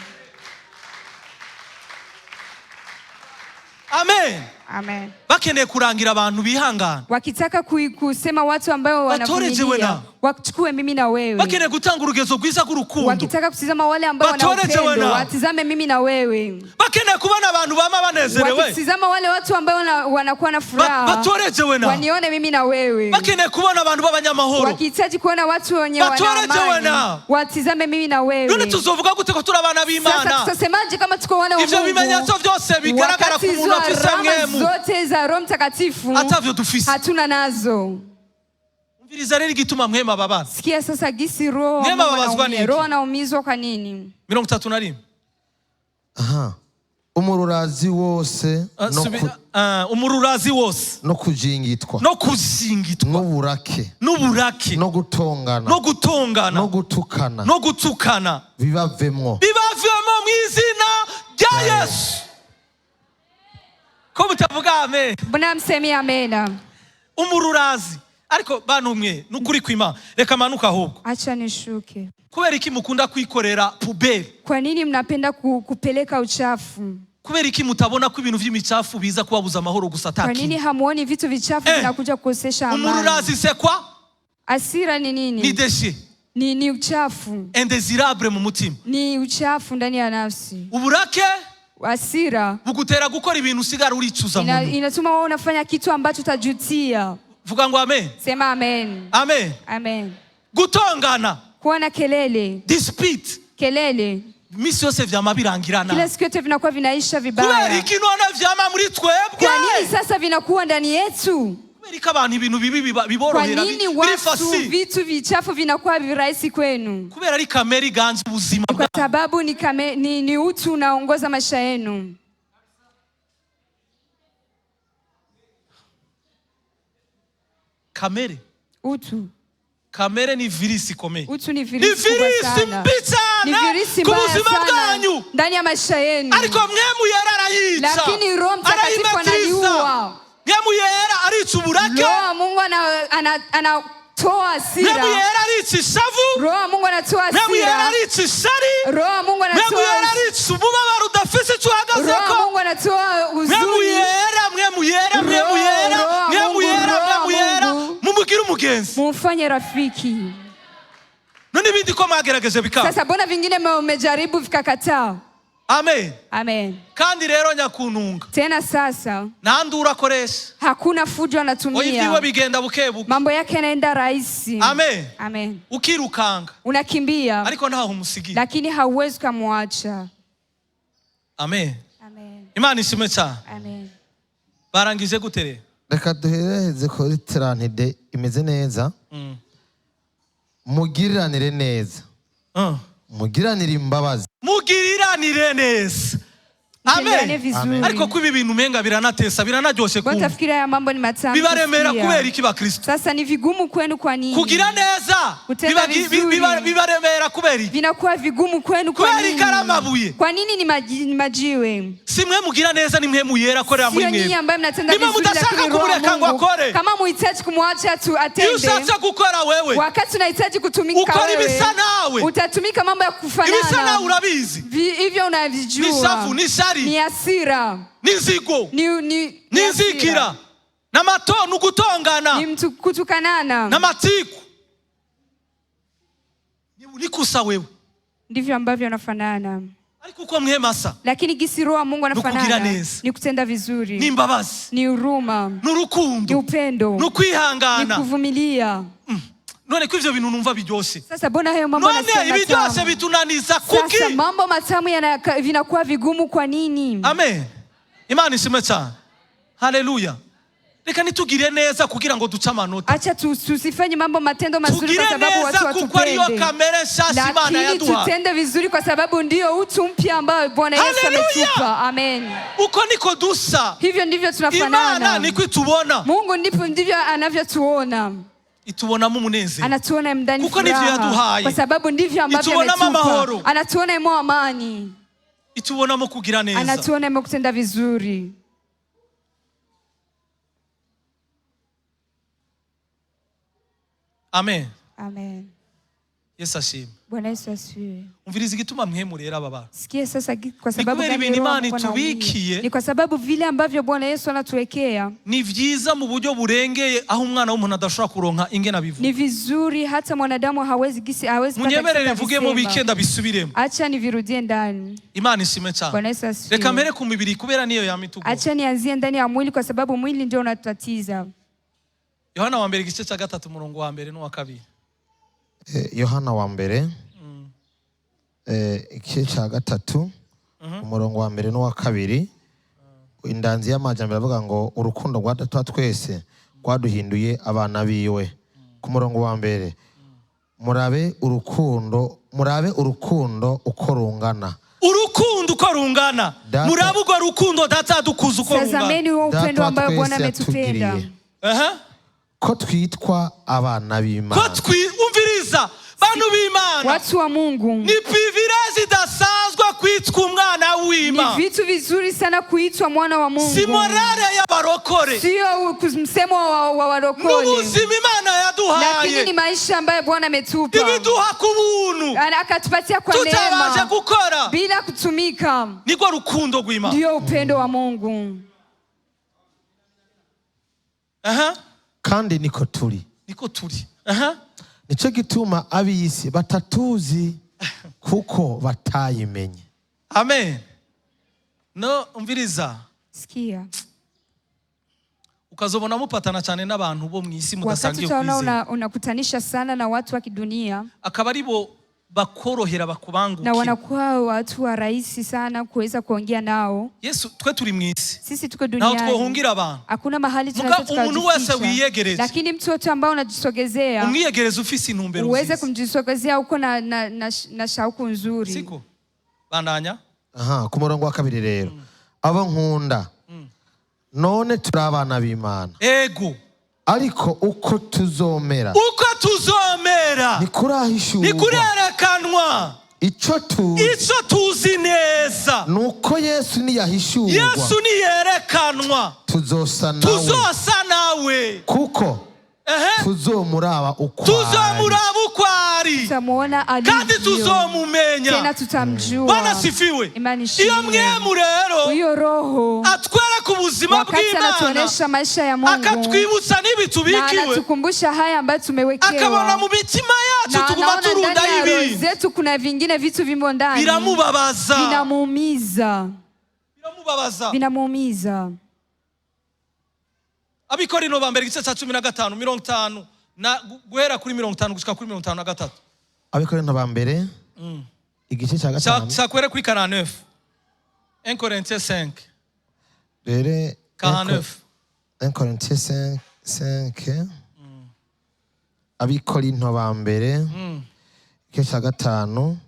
Amen. Amen. Bakeneye kurangira abantu bihangana, Wakitaka kusema watu ambao Batore jewe wanavumilia na. wachukue mimi na wewe. Bakeneye gutanga urugezo rwiza rw'urukundo, Wakitaka kutizama wale ambao wana Batore jewe upendo na. watizame mimi na wewe. Bakeneye kubona abantu bama banezerewe, Wakitizama wale watu ambao wanakuwa na furaha batore jewe na. wanione mimi na wewe. Bakeneye kubona abantu b'abanyamahoro, Wakihitaji kuona watu wenye wana Batore jewe amani na. watizame mimi na None wewe. tuzovuga gute ko turi abana Sasa b'Imana tutasemaje kama tuko wana wa ivyo Mungu bimenyetso byose bigaragara wakati ku hizo muntu afise alama Mpwemu zote za Roho Mtakatifu atavyo dufise? hatuna nazo? Umviriza rero igituma Mpwemu ababaza. Sikia sasa gisi Roho wa Neema Mungu babazwa anaumia. niki? Roho anaumizwa kwa nini? 31. Aha. Umururazi wose Ah, no ah, umururazi wose no kujingitwa no kuzingitwa n'uburake n'uburake no gutongana no gutongana no gutukana no gutukana bibavemwo. Bibavemo mu izina rya Yesu. Ko mutavuga amen? Mbona msemi amena? Umururazi, ariko bantu mwe, nukuri kwima, reka manuka ahubwo. Acha nishuke. Kubera iki mukunda kwikorera poubelle? Kwa nini mnapenda kupeleka uchafu? Kubera iki mutabona ko ibintu by'imicafu biza kubabuza amahoro gusa? Kwa nini Atakindi hamuoni vitu vichafu Eh. vinakuja kukosesha amani? Umururazi c'est quoi? Hasira ni Ni nini? déchet Ni uchafu. indésirable mu mutima. Ni uchafu ndani ya nafsi. Uburake Hasira bugutera gukora ibintu usigara uricuza mu nyuma. inatuma wewe unafanya kitu ambacho utajutia. Vuga ngo amen. Sema amen. Amen. Amen. Gutongana, Kuwa na kelele, dispute, kelele iminsi yose vyama birangirana. Kila siku yote vinakuwa vinaisha Kubera vibaya. iki none vyama muri twebwe? Kwa nini sasa vinakuwa ndani yetu? Kubera iki abantu ibintu bibi Kwa biborohera, nini biri watu facile? vitu vichafu vinakuwa virahisi kwenu? Kubera ari kamere iganza ubuzima Kwa bwawe. sababu ni utu unaongoza maisha yenu. Kamere. Utu. Kamere ni virisi ikomeye. Utu ni Ni virisi kubwa virisi sana. mbi Ni cyane virisi ku mbaya buzima sana bwanyu, ndani ya maisha yenu. ariko Mpwemu Yera arayica, Lakini Roho Mtakatifu arayimetiriza. analiua. Mpwemu Yera arica uburake. Roho wa Mungu anatoa hasira. Mpwemu Yera arica ishavu. Roho wa Mungu anatoa Mpwemu Yera hasira. arica ishari. Roho wa Mungu Mpwemu anatoa Yera arica umubabaro udafise icyo Roho wa uhagazeko. Mungu anatoa Mpwemu huzuni. Yera, Mpwemu Yera, Mpwemu Roho, Yera, Roho wa Mpwemu Mungu, Yera, Roho wa Mpwemu Yera, Mungu. mumugire umugenzi. Mumfanye rafiki. None ibindi ko mwagerageje bikanga? Sasa mbona vingine mmejaribu vikakataa? Amen. Amen. Kandi rero nyakuntunga, Tena sasa nta nduru akoresha. Hakuna fujo Oya, anatumia. ibyiwe bigenda buke buke. Mambo yake yanaenda rahisi. Amen. Amen. Ukirukanga, Unakimbia, ariko ntaho umusigiye. Lakini hauwezi ukamwacha. Amen. Amen. Imana ishimwe cyane. Amen. Barangije gute rero? Reka duhereze kuri trente-deux, imeze neza. Mugiriranire neza, mugiranire imbabazi. Mugiriranire neza. Mtendeane Amen. vizuri. Ariko ko ibi bintu umenga biranatesa, biranaryoshe Mbona kumva, tafikiri haya mambo ni matamu bibaremera kusikia. kubera iki, bakristo? Sasa ni vigumu kwenu kwa nini? Kugira neza Kutenda vizuri. bibaremera kubera iki? Vinakuwa vigumu kwenu kwa Kubera nini? iki ari amabuye? Kwa nini ni majiwe? Si mwe mugira neza, ni mwe muyera akorera muri Sio nyinyi mwe. ambaye mnatenda Nimwe vizuri, mudashaka lakini Roho wa kumureka ngo Mungu. akore. Kama muhitaji kumwacha tu Iyo atende, ushatse gukora wewe, wakati unahitaji kutumika ukora wewe, ibisa nawe. Utatumika mambo ya Ibisa nawe kufanana. urabizi. Hivyo unavijua. Ni shavu, ni shari. Ni hasira, N'inzigo, ni n'inzikira, hasira. n'amato, n'ugutongana, Ni mtu kutukanana. n'amatiku. Nikusa wewe. Ndivyo ambavyo anafanana, Ariko uko mwemasa lakini gisi Roho wa Mungu Ni kugira anafanana neza. ni kutenda vizuri, n'imbabazi, ni huruma, ni n'urukundo, upendo, ni n'ukwihangana. kuvumilia. None ko ivyo bintu numva biryoshe, Sasa mbona hayo mambo none nasikia ibiryoshe matamu? bitunaniza kuki? Sasa mambo matamu vinakuwa vigumu kwa nini? Amen. Imana ishimwe cyane. Haleluya. Reka ntitugire neza kugira ngo duce amanota. Acha tusifanye mambo matendo mazuri Tugire kwa sababu neza watu kuko ariyo watupende, kamere nshasha Imana lakini yaduha. tutende vizuri kwa sababu ndio utu mpya ambao Bwana Yesu Haleluya! ametupa. Amen. Uko niko dusa. Hivyo ndivyo Imana tunafanana. niko itubona. Mungu ndivyo anavyotuona. Itubonamo umunezero Anatuona ndani Kuko ndivyo furaha yaduhaye. kwa sababu ndivyo ambavyo Itubonamo amahoro. ametupa. Anatuona imo amani, itubonamo kugira neza. Anatuona imo kutenda vizuri. Amen. Amen. Yesu ashimwe. Bwana Yesu asifiwe. Umviriza igituma mwemu rero aba bantu. Sikia sasa kwa sababu Kubera gani ibintu Roho wa Imana Mungu anaumia. itubikiye. Ni kwa sababu vile ambavyo Bwana Yesu anatuwekea Ni vyiza mu buryo burengeye aho umwana w'umuntu adashobora kuronka ingene abivuga. Ni vizuri hata mwanadamu hawezi gisi hawezi pata Munyemerere gisi mvugemo atasema. bike, ndabisubiremo. Acha nivirudie ndani. Imana ishimwe cyane. Bwana Yesu asifiwe. Reka mpere ku mibiri kubera niyo yamitugo. Acha nianzie ndani ya mwili kwa sababu mwili ndio unatutatiza. Yohana wa mbere igice cya gatatu, umurongo wa mbere n'uwa kabiri. Yohana wa mbere, igice cya gatatu, umurongo wa mbere n'uwa kabiri. Indanzi y'amajambere avuga ngo urukundo rwa Data wa twese rwaduhinduye abana biwe. Ku murongo wa mbere: murabe urukundo, murabe urukundo uko rungana. Urukundo uko rungana. Data- Murabe urwo rukundo Data yadukuza uko rungana. Tazameni huo Data upendo wa ambao Bwana twese ametupenda. yatugiriye, Aha. ko twitwa abana Ko b'Imana. twumviriza, bantu b'Imana, Watu wa Mungu, ni privilege idasanzwe kwitwa umwana ni w'Imana. vitu vizuri sana kuitwa mwana wa Mungu. Si morale y'abarokore, Sio msemo wa warokole, n'ubuzima Imana lakini ni yaduhaye, maisha ambayo Bwana ametupa. ibiduha ku buntu, Akatupatia kwa tutabanje neema gukora. bila kutumika. Niko rukundo rw'Imana. Ndio upendo wa Mungu. Aha. Kandi niko turi. Niko turi. Aha. Nicyo gituma ab'isi batatuzi kuko batayimenye. Amen. No umviriza, Sikia, ukazobona mupatana cyane n'abantu bo mu isi wakati mudasangiye utaona kwizera, unakutanisha sana na watu wa kidunia akaba ari bo bakorohera, na bakubangukira. Wanakuwa watu wa rahisi sana kuweza kuongea nao. Yesu, twe turi mu isi, Sisi tuko ntaho duniani, twohungira abantu. Hakuna mahali Muga tunaweza umuntu wese tukajificha, wiyegereze, lakini mtu yote ambao unajisogezea umwiyegereze ufise intumbero uweze nziza. kumjisogezea uko na shauku nzuri. Siko bandanya. Aha, ku murongo wa kabiri rero: abo nkunda, none turi abana b'Imana, Ego. Ariko uko tuzomera Uko tuzomera ntikurahishurwa. Ntikurerekanwa. Icyo tuzi Icyo tuzi neza ni uko Yesu niyahishurwa Yesu niyerekanwa tuzosa nawe, tuzosa nawe, kuko ehe, tuzomuraba uko ari. Tuzomuraba uko ari, Tutamuona kandi alivyo, tuzomumenya. Tena tutamjua. Bwana sifiwe. Imani Iyo ishimwe. mwemu rero Hiyo roho atwereka ubuzima Wakati bw'Imana, anatuonesha maisha ya Mungu akatwibutsa n'ibi na tubikiwe, anatukumbusha haya ambayo akabona tumewekewa, mu mitima yacu na tuguma anaona turunda ndani ya roho ibintu, zetu kuna vingine vitu vimo ndani, biramubabaza, vinamuumiza, biramubabaza. Vinamuumiza. Abikorino ba mbere, igice cya 15, 50 na guhera kuri 50 gushika kuri 53. Abakorinto ba mbere, igice cya gatanu. Cya kuri 49, 1 Corinthiens 5. Rero 49. 1 Corinthiens 5, Abikorinto ba mbere, igice cya gatanu.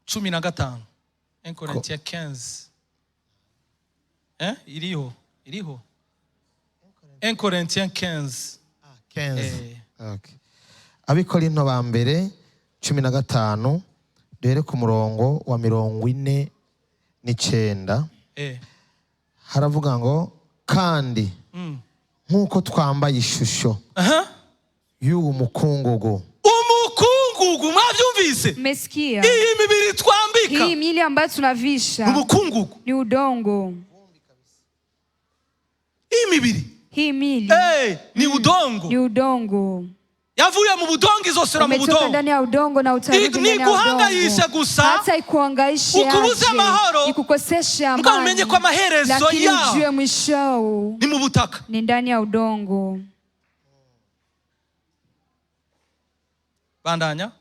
15, 1 Corinthiens 15, eh, iriho, iriho 1 Corinthiens 15. 15. Eh. Okay. Abikorinto ba mbere 15, duhere ku murongo wa 49. Haravuga ngo: "Kandi nk'uko twambaye ishusho y'uwo mukungugu," Umukungugu, mwabyumvise? Mmesikia? Iyi mibiri twambika Hii miili ambayo tunavisha umukungugu. Ni udongo. Iyi mibiri, Hii miili ni udongo. Ni udongo. Yavuye mu budongo, izosubira mu Umetoka budongo. Ndani ya udongo na utarudi ndani ya Niguhangaishe udongo. Gusa, Hata ikuhangaishe ukubuze aje, amahoro, ikukoseshe mbwa amani, umenye ko amaherezo lakini yawo ujue mwisho ni mu butaka. Ni ndani ya udongo. Bandanya.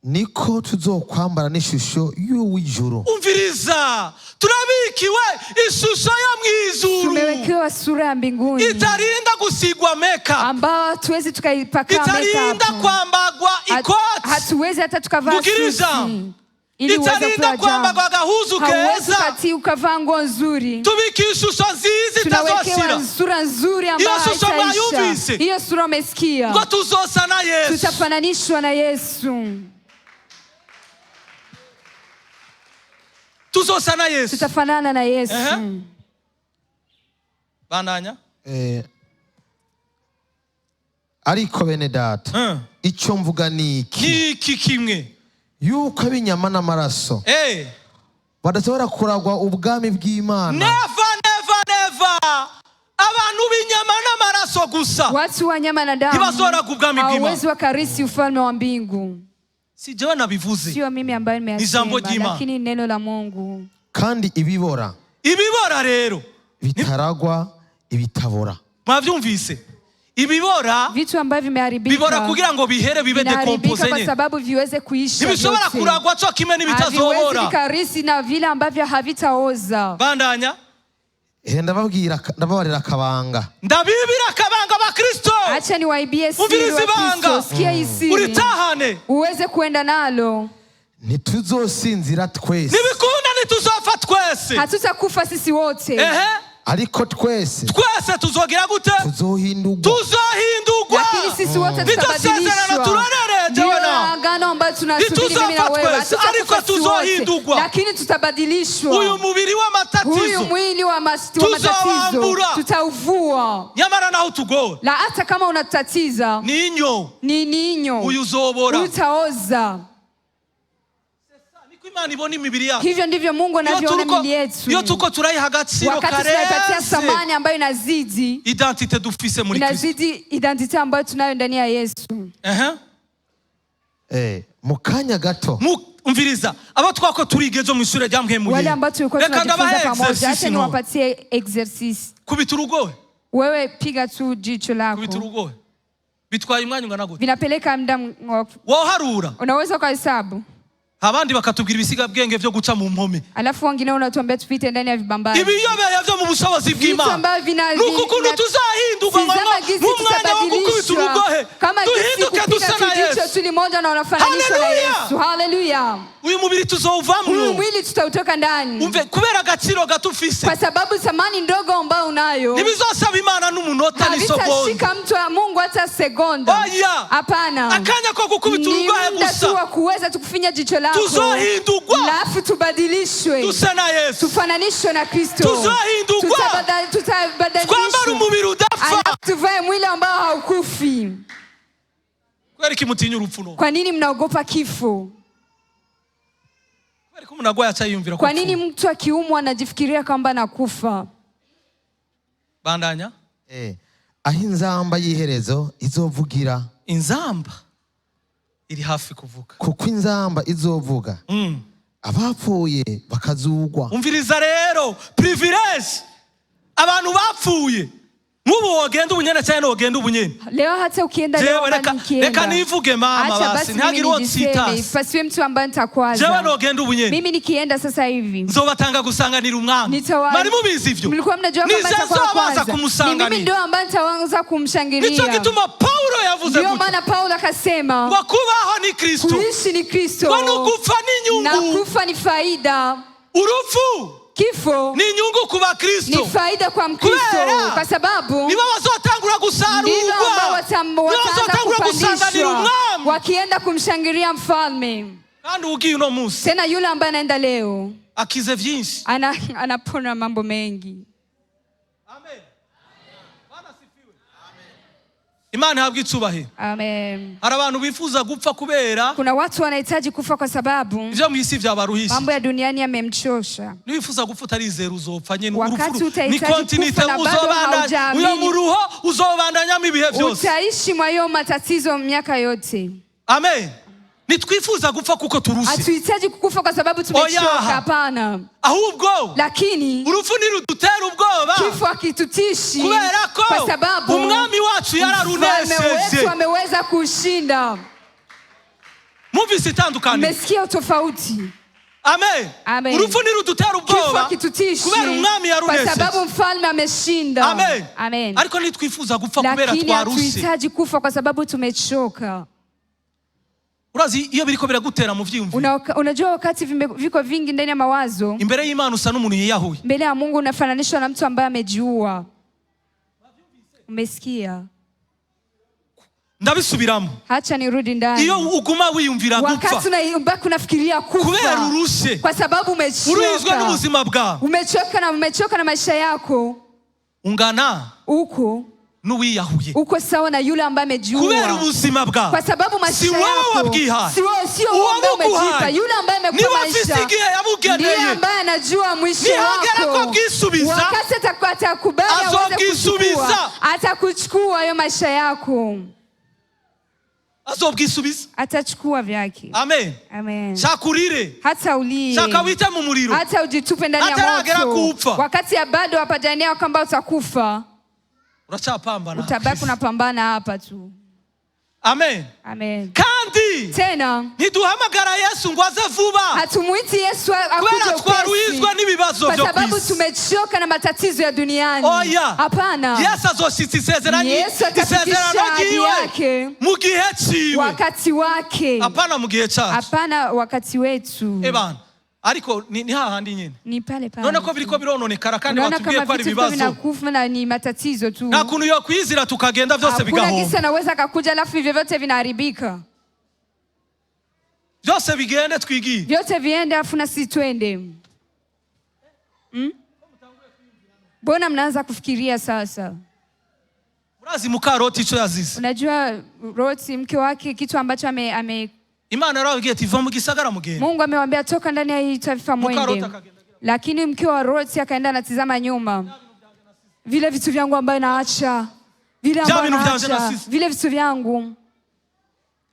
Niko tuzokwambara n'ishusho y'uw'ijuru. Umviriza, turabikiwe ishusho yo mu ijuru Tumewekewa sura ya mbinguni itarinda gusigwa makeup, ambao hatuwezi tukaipaka itarinda makeup. kwambagwa ikoti, Hatuwezi hata tukavaa Ngukiriza. Suti ili uweze itarinda kupewa jambo. kwambagwa agahuzu Hauwezi keza. ukati ukavaa nguo nzuri. Tubika ishusho nziza Tunawekewa itazosira. sura nzuri ambayo Hiyo shusho haitaisha. mwayumvise? Hiyo sura umesikia? Ngo tuzosa na Yesu. Tutafananishwa na Yesu. Tuzosa na Yesu. Tutafanana na Yesu. Ehe. Bandanya. Ariko bene data, icyo mvuga ni iki, Ni iki kimwe, yuko ab'inyama n'amaraso badashobora kuragwa ubwami bw'Imana. Never, never, never. Abantu b'inyama n'amaraso gusa Watu wa nyama na damu ntibazoragwa ubwami bw'Imana. Hawawezi wakarisi ufalme wa mbingu. Si jewe nabivuze. Sio mimi ambaye Ni jambo nimeyasema, ry'Imana. lakini neno la Mungu. Kandi ibibora Ibibora rero bitaragwa ibitabora. Mwavyumvise? Ibibora Vitu ambavyo vimeharibika bibora kugira ngo bihere, bibe vinaharibika décomposé kwa nyene. sababu viweze kuisha Ntibishobora vyote. kuragwa co kimwe Haviwezi n'ibitazobora. vikarisi na vile ambavyo havitaoza. Bandanya. Ndababwira, ndababarira akabanga. Ndabibira akabanga, abakristo. Acha niwaibie siri Umviriza wa ibanga. Kristo. Sikia hii siri Uritahane. Uweze kuenda nalo. Ntituzosinzira twese, Ntibikunda, ntituzopfa twese. Hatutakufa sisi wote, Ehe. ariko twese Twese tuzogira gute? tuzohindurwa. Tuzohindurwa. Lakini sisi wote Niryo sezerano tutabadilishwa. turorere Ndiyo jewe nawe. agano ambayo tunasubiri mimi na Ntituzopfa wewe. twese, Hatutakufa ariko sisi wote, tuzohindurwa. lakini tutabadilishwa. Uyu mubiri Huyu w'amatatizo mwili wa matatizo tuzowambura. Tutauvua. Nyamara naho tugora, La hata kama unatutatiza, ninyo ni ninyo uyu uzobora. Utaoza. Niko Imana ibona imibiri yacu. Hivyo ndivyo Mungu Iyo anavyoona turiko, miili yetu. iyo tuko turayiha agaciro Wakati tunaipatia karenze thamani ambayo inazidi identité dufise muri Kristo. Inazidi identité ambayo tunayo ndani ya Yesu. Ehe. Mu kanya gato, Umviriza, abo twako turiga ejo mu ishure rya Mpwemu. Wale ambao tulikuwa Reka tunajifunza ndabahe pamoja, acha exercice none. niwapatie exercice. Kubita urugohe. Wewe piga tu jicho lako. Kubita urugohe bitwaye umwanya ungana gute? Vinapeleka muda Woharura? Unaweza ukahesabu? Abandi bakatubwira ibisigabwenge byo guca mu mpome. Alafu wengine unatuambia tupite ndani ya vibambazi. Ibiyobeye byo mu bushobozi Vitu bw'Imana ambavyo vina ni uku kuntu tuzahindurwa ngo Tizama gisi mu mwanya wo gukubita tutabadilishwa urugohe kama gisi duhinduke kupiga duse tu na jicho Yesu. tu limoja na unafananishwa na Haleluya! Yesu. Haleluya! Uyu mubiri Huyu tuzowuvamwo. Mwili tutautoka ndani, Umve, kubera agaciro gato ufise, kwa sababu thamani ndogo ambayo unayo ntibizosaba Imana n'umunota n'isegonda. havitashika mtu wa Mungu hata sekonda. Oya. Hapana, Akanya ko gukubita ni urugohe muda gusa, tu wa kuweza tukufinya jicho lako, tuzohindurwa alafu tubadilishwe, duse na Yesu. Tufananishwe na Kristo. Tuzohindurwa, Tutabadilishwa, twambara umubiri udapfa. Alafu tuvae mwili ambao haukufi. Kubera iki mutinya urupfu no? Kwa nini mnaogopa kifo? Kubera Ariko umuntu agwaye aca yiyumvira ko Kwa nini apfuye. mtu akiumwa anajifikiria kwamba anakufa? Bandanya. Aho inzamba y'iherezo izovugira. Inzamba iri hafi kuvuga. Kuko inzamba izovuga, abapfuye bakazugwa. Umviriza rero, privilege, abantu bapfuye, nk'ubu wogenda ubunyene cyangwa wogenda ubunyene. Leo hata ukienda leo Jewe ama reka nikienda. reka nivuge mama, Acha basi basi mimi ntihagire uwo nijiseme, nsitasi. pasiwe mtu ambaye nitakwaza. Jewe nogenda ubunyene, Mimi nikienda sasa hivi nzobatanga gusanganira umwami. Nitawa- Mwari mubizi ivyo? Mlikuwa mnajua kwamba Nije nitakuwa nzobaza kwanza. Ni mimi kumusanganira. ndio ambaye nitaanza Nicyo kumshangilia. gituma Paulo yavuze Ndio gutya maana Paulo akasema ngo kubaho ni Kristo, kuishi ni Kristo ngo nugufa ni na inyungu. kufa ni faida. Urupfu Kifo ni inyungu ku ni bakristo faida kwa Mkristo Kubera kwa sababu nibo bazotangura ndivyo gusarurwa, ambao nibo wataanza bazotangura gusanganira kupandishwa umwami. wakienda kumshangilia mfalme. Kandi ugiye uno munsi Tena yule ambaye anaenda leo akize vyinshi. Anapona mambo mengi. Amen. Imana ihabwe icubahiro. Amen. Hari abantu bifuza gupfa kubera Kuna watu wanahitaji kufa kwa sababu ivyo mu isi vyabaruhishe. mambo ya duniani yamemchosha. Niwifuza gupfa utarizera, uzopfa nyene. Wakati Urupfu ni utahitaji continuité. kufa na bado Uzobandanya haujaamini. uyo muruho, uzobandanyamo ibihe vyose. Utaishi mwa hiyo matatizo miaka yote. Amen. Nitwifuza gupfa kuko turushe. Hatuhitaji kukufa kwa sababu tumechoka, Oya. hapana. Ahubwo Lakini urupfu ntirudutera ubwoba kifo hakitutishi kubera ko kwa sababu umwami wacu mfalme yararunesheje. wetu ameweza kushinda. Mwumvise itandukaniro? Mmesikia utofauti? Amen. Amen. Urupfu ntirudutera Kifo ubwoba hakitutishi kubera umwami kwa yarunesheje. sababu mfalme ameshinda. Amen. Amen. Ariko ntitwifuza gupfa kubera Lakini twarushe. hatuhitaji kufa kwa sababu tumechoka. Urazi iyo biriko biragutera mu vyiyumviro, Unajua wakati viko vingi ndani ya mawazo, imbere y'Imana usa n'umuntu yiyahuye. mbele ya Mungu unafananishwa na mtu ambaye amejiua. Umesikia? Ndabisubiramo. Hacha nirudi ndani. Iyo uguma wiyumvira gupfa Wakati unabaki unafikiria kubera kufa urushe, kwa sababu uruhizwe umechoka, n'ubuzima bwawe, umechoka na maisha yako, ungana uko n'uwiyahuye uko sawa na yule ambaye kubera amejiua ubuzima kwa bwawe. sababu Si maisha wewe yako wabwihaye. si wewe, sio wewe ambaye Uwabuguhaye. umejipa. Yule ambaye amekupa Niwe afise maisha igihe ndiye yabugeneye. ambaye anajua mwisho Nihagera ko wako. abwisubiza, Wakati atakubali aweze azobwisubiza. kuchukua, atakuchukua hayo maisha yako, Azobwisubiza. atachukua vyake. Amen. Amen. Shaka urire, Hata ulie, shaka wite mu muriro, hata ujitupe ndani ya Hataragera moto, kufa. wakati ya bado hapajania kwamba utakufa, uracapambana. utabaki unapambana hapa tu. Amen. Amen. Kandi Tena ntiduhamagara Yesu ngo aze vuba hatumuiti Yesu akuje kubera upesi twaruhizwa n'ibibazo kwa byo ku sababu isi. tumechoka na matatizo ya duniani. Oya. Hapana, Yesu azoshitsa isezerano Yesu atafikisha isezerano ahadi ryiwe yake mu gihe ciwe, wakati wake, hapana mu gihe cacu. hapana wakati wetu. Ebana, ariko ni hahandi nyine. Ni pale pale. None ko biriko birononekara kandi Unaona batubwiye kama ko ari vitu viko ibibazo, vinakufa na ni matatizo tu. nta kuntu yokwizira tukagenda byose Hakuna bigahomba, gisi anaweza akakuja alafu hivyo vyote vinaharibika, byose bigende twigiye. vyote viende alafu na sisi twende. Mbona mnaanza kufikiria sasa? Urazi mukaroti ico yazize? Unajua Roti mke wake kitu ambacho ame Imana yarababwiye ati va mu gisagara mugende. Mungu amewambia toka ndani ya hii taifa Muka mwende, Roti akagenda. lakini mke wa Roti akaenda anatizama nyuma, vile vitu vyangu ambayo naacha, vile Vya ambayo bintu vyanje naacha, nasize. vile vitu vyangu.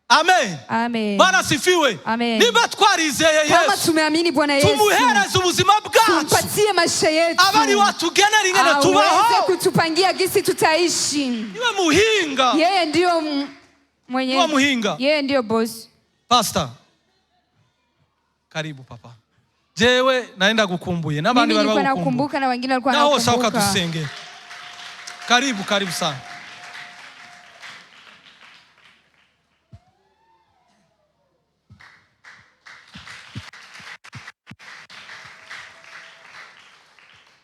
Amen. Amen. Bwana asifiwe. Amen. Niba twarizeye Kama Yesu, tumeamini Bwana Yesu, tumuhereze ubuzima bwacu, tumpatie maisha yetu, abe ari we atugenera ingene aweze tubaho. kutupangia gisi tutaishi. Niwe muhinga. Yeye ndiyo mwenye, Niwe muhinga. yeye ndiyo boss. Pastor, karibu papa. Jewe naenda gukumbuye n'abandi Mimi bari nilikuwa bagukumbuye nakumbuka na wengine walikuwa naho sawa, wanakumbuka. ukadusengera. Karibu, karibu sana.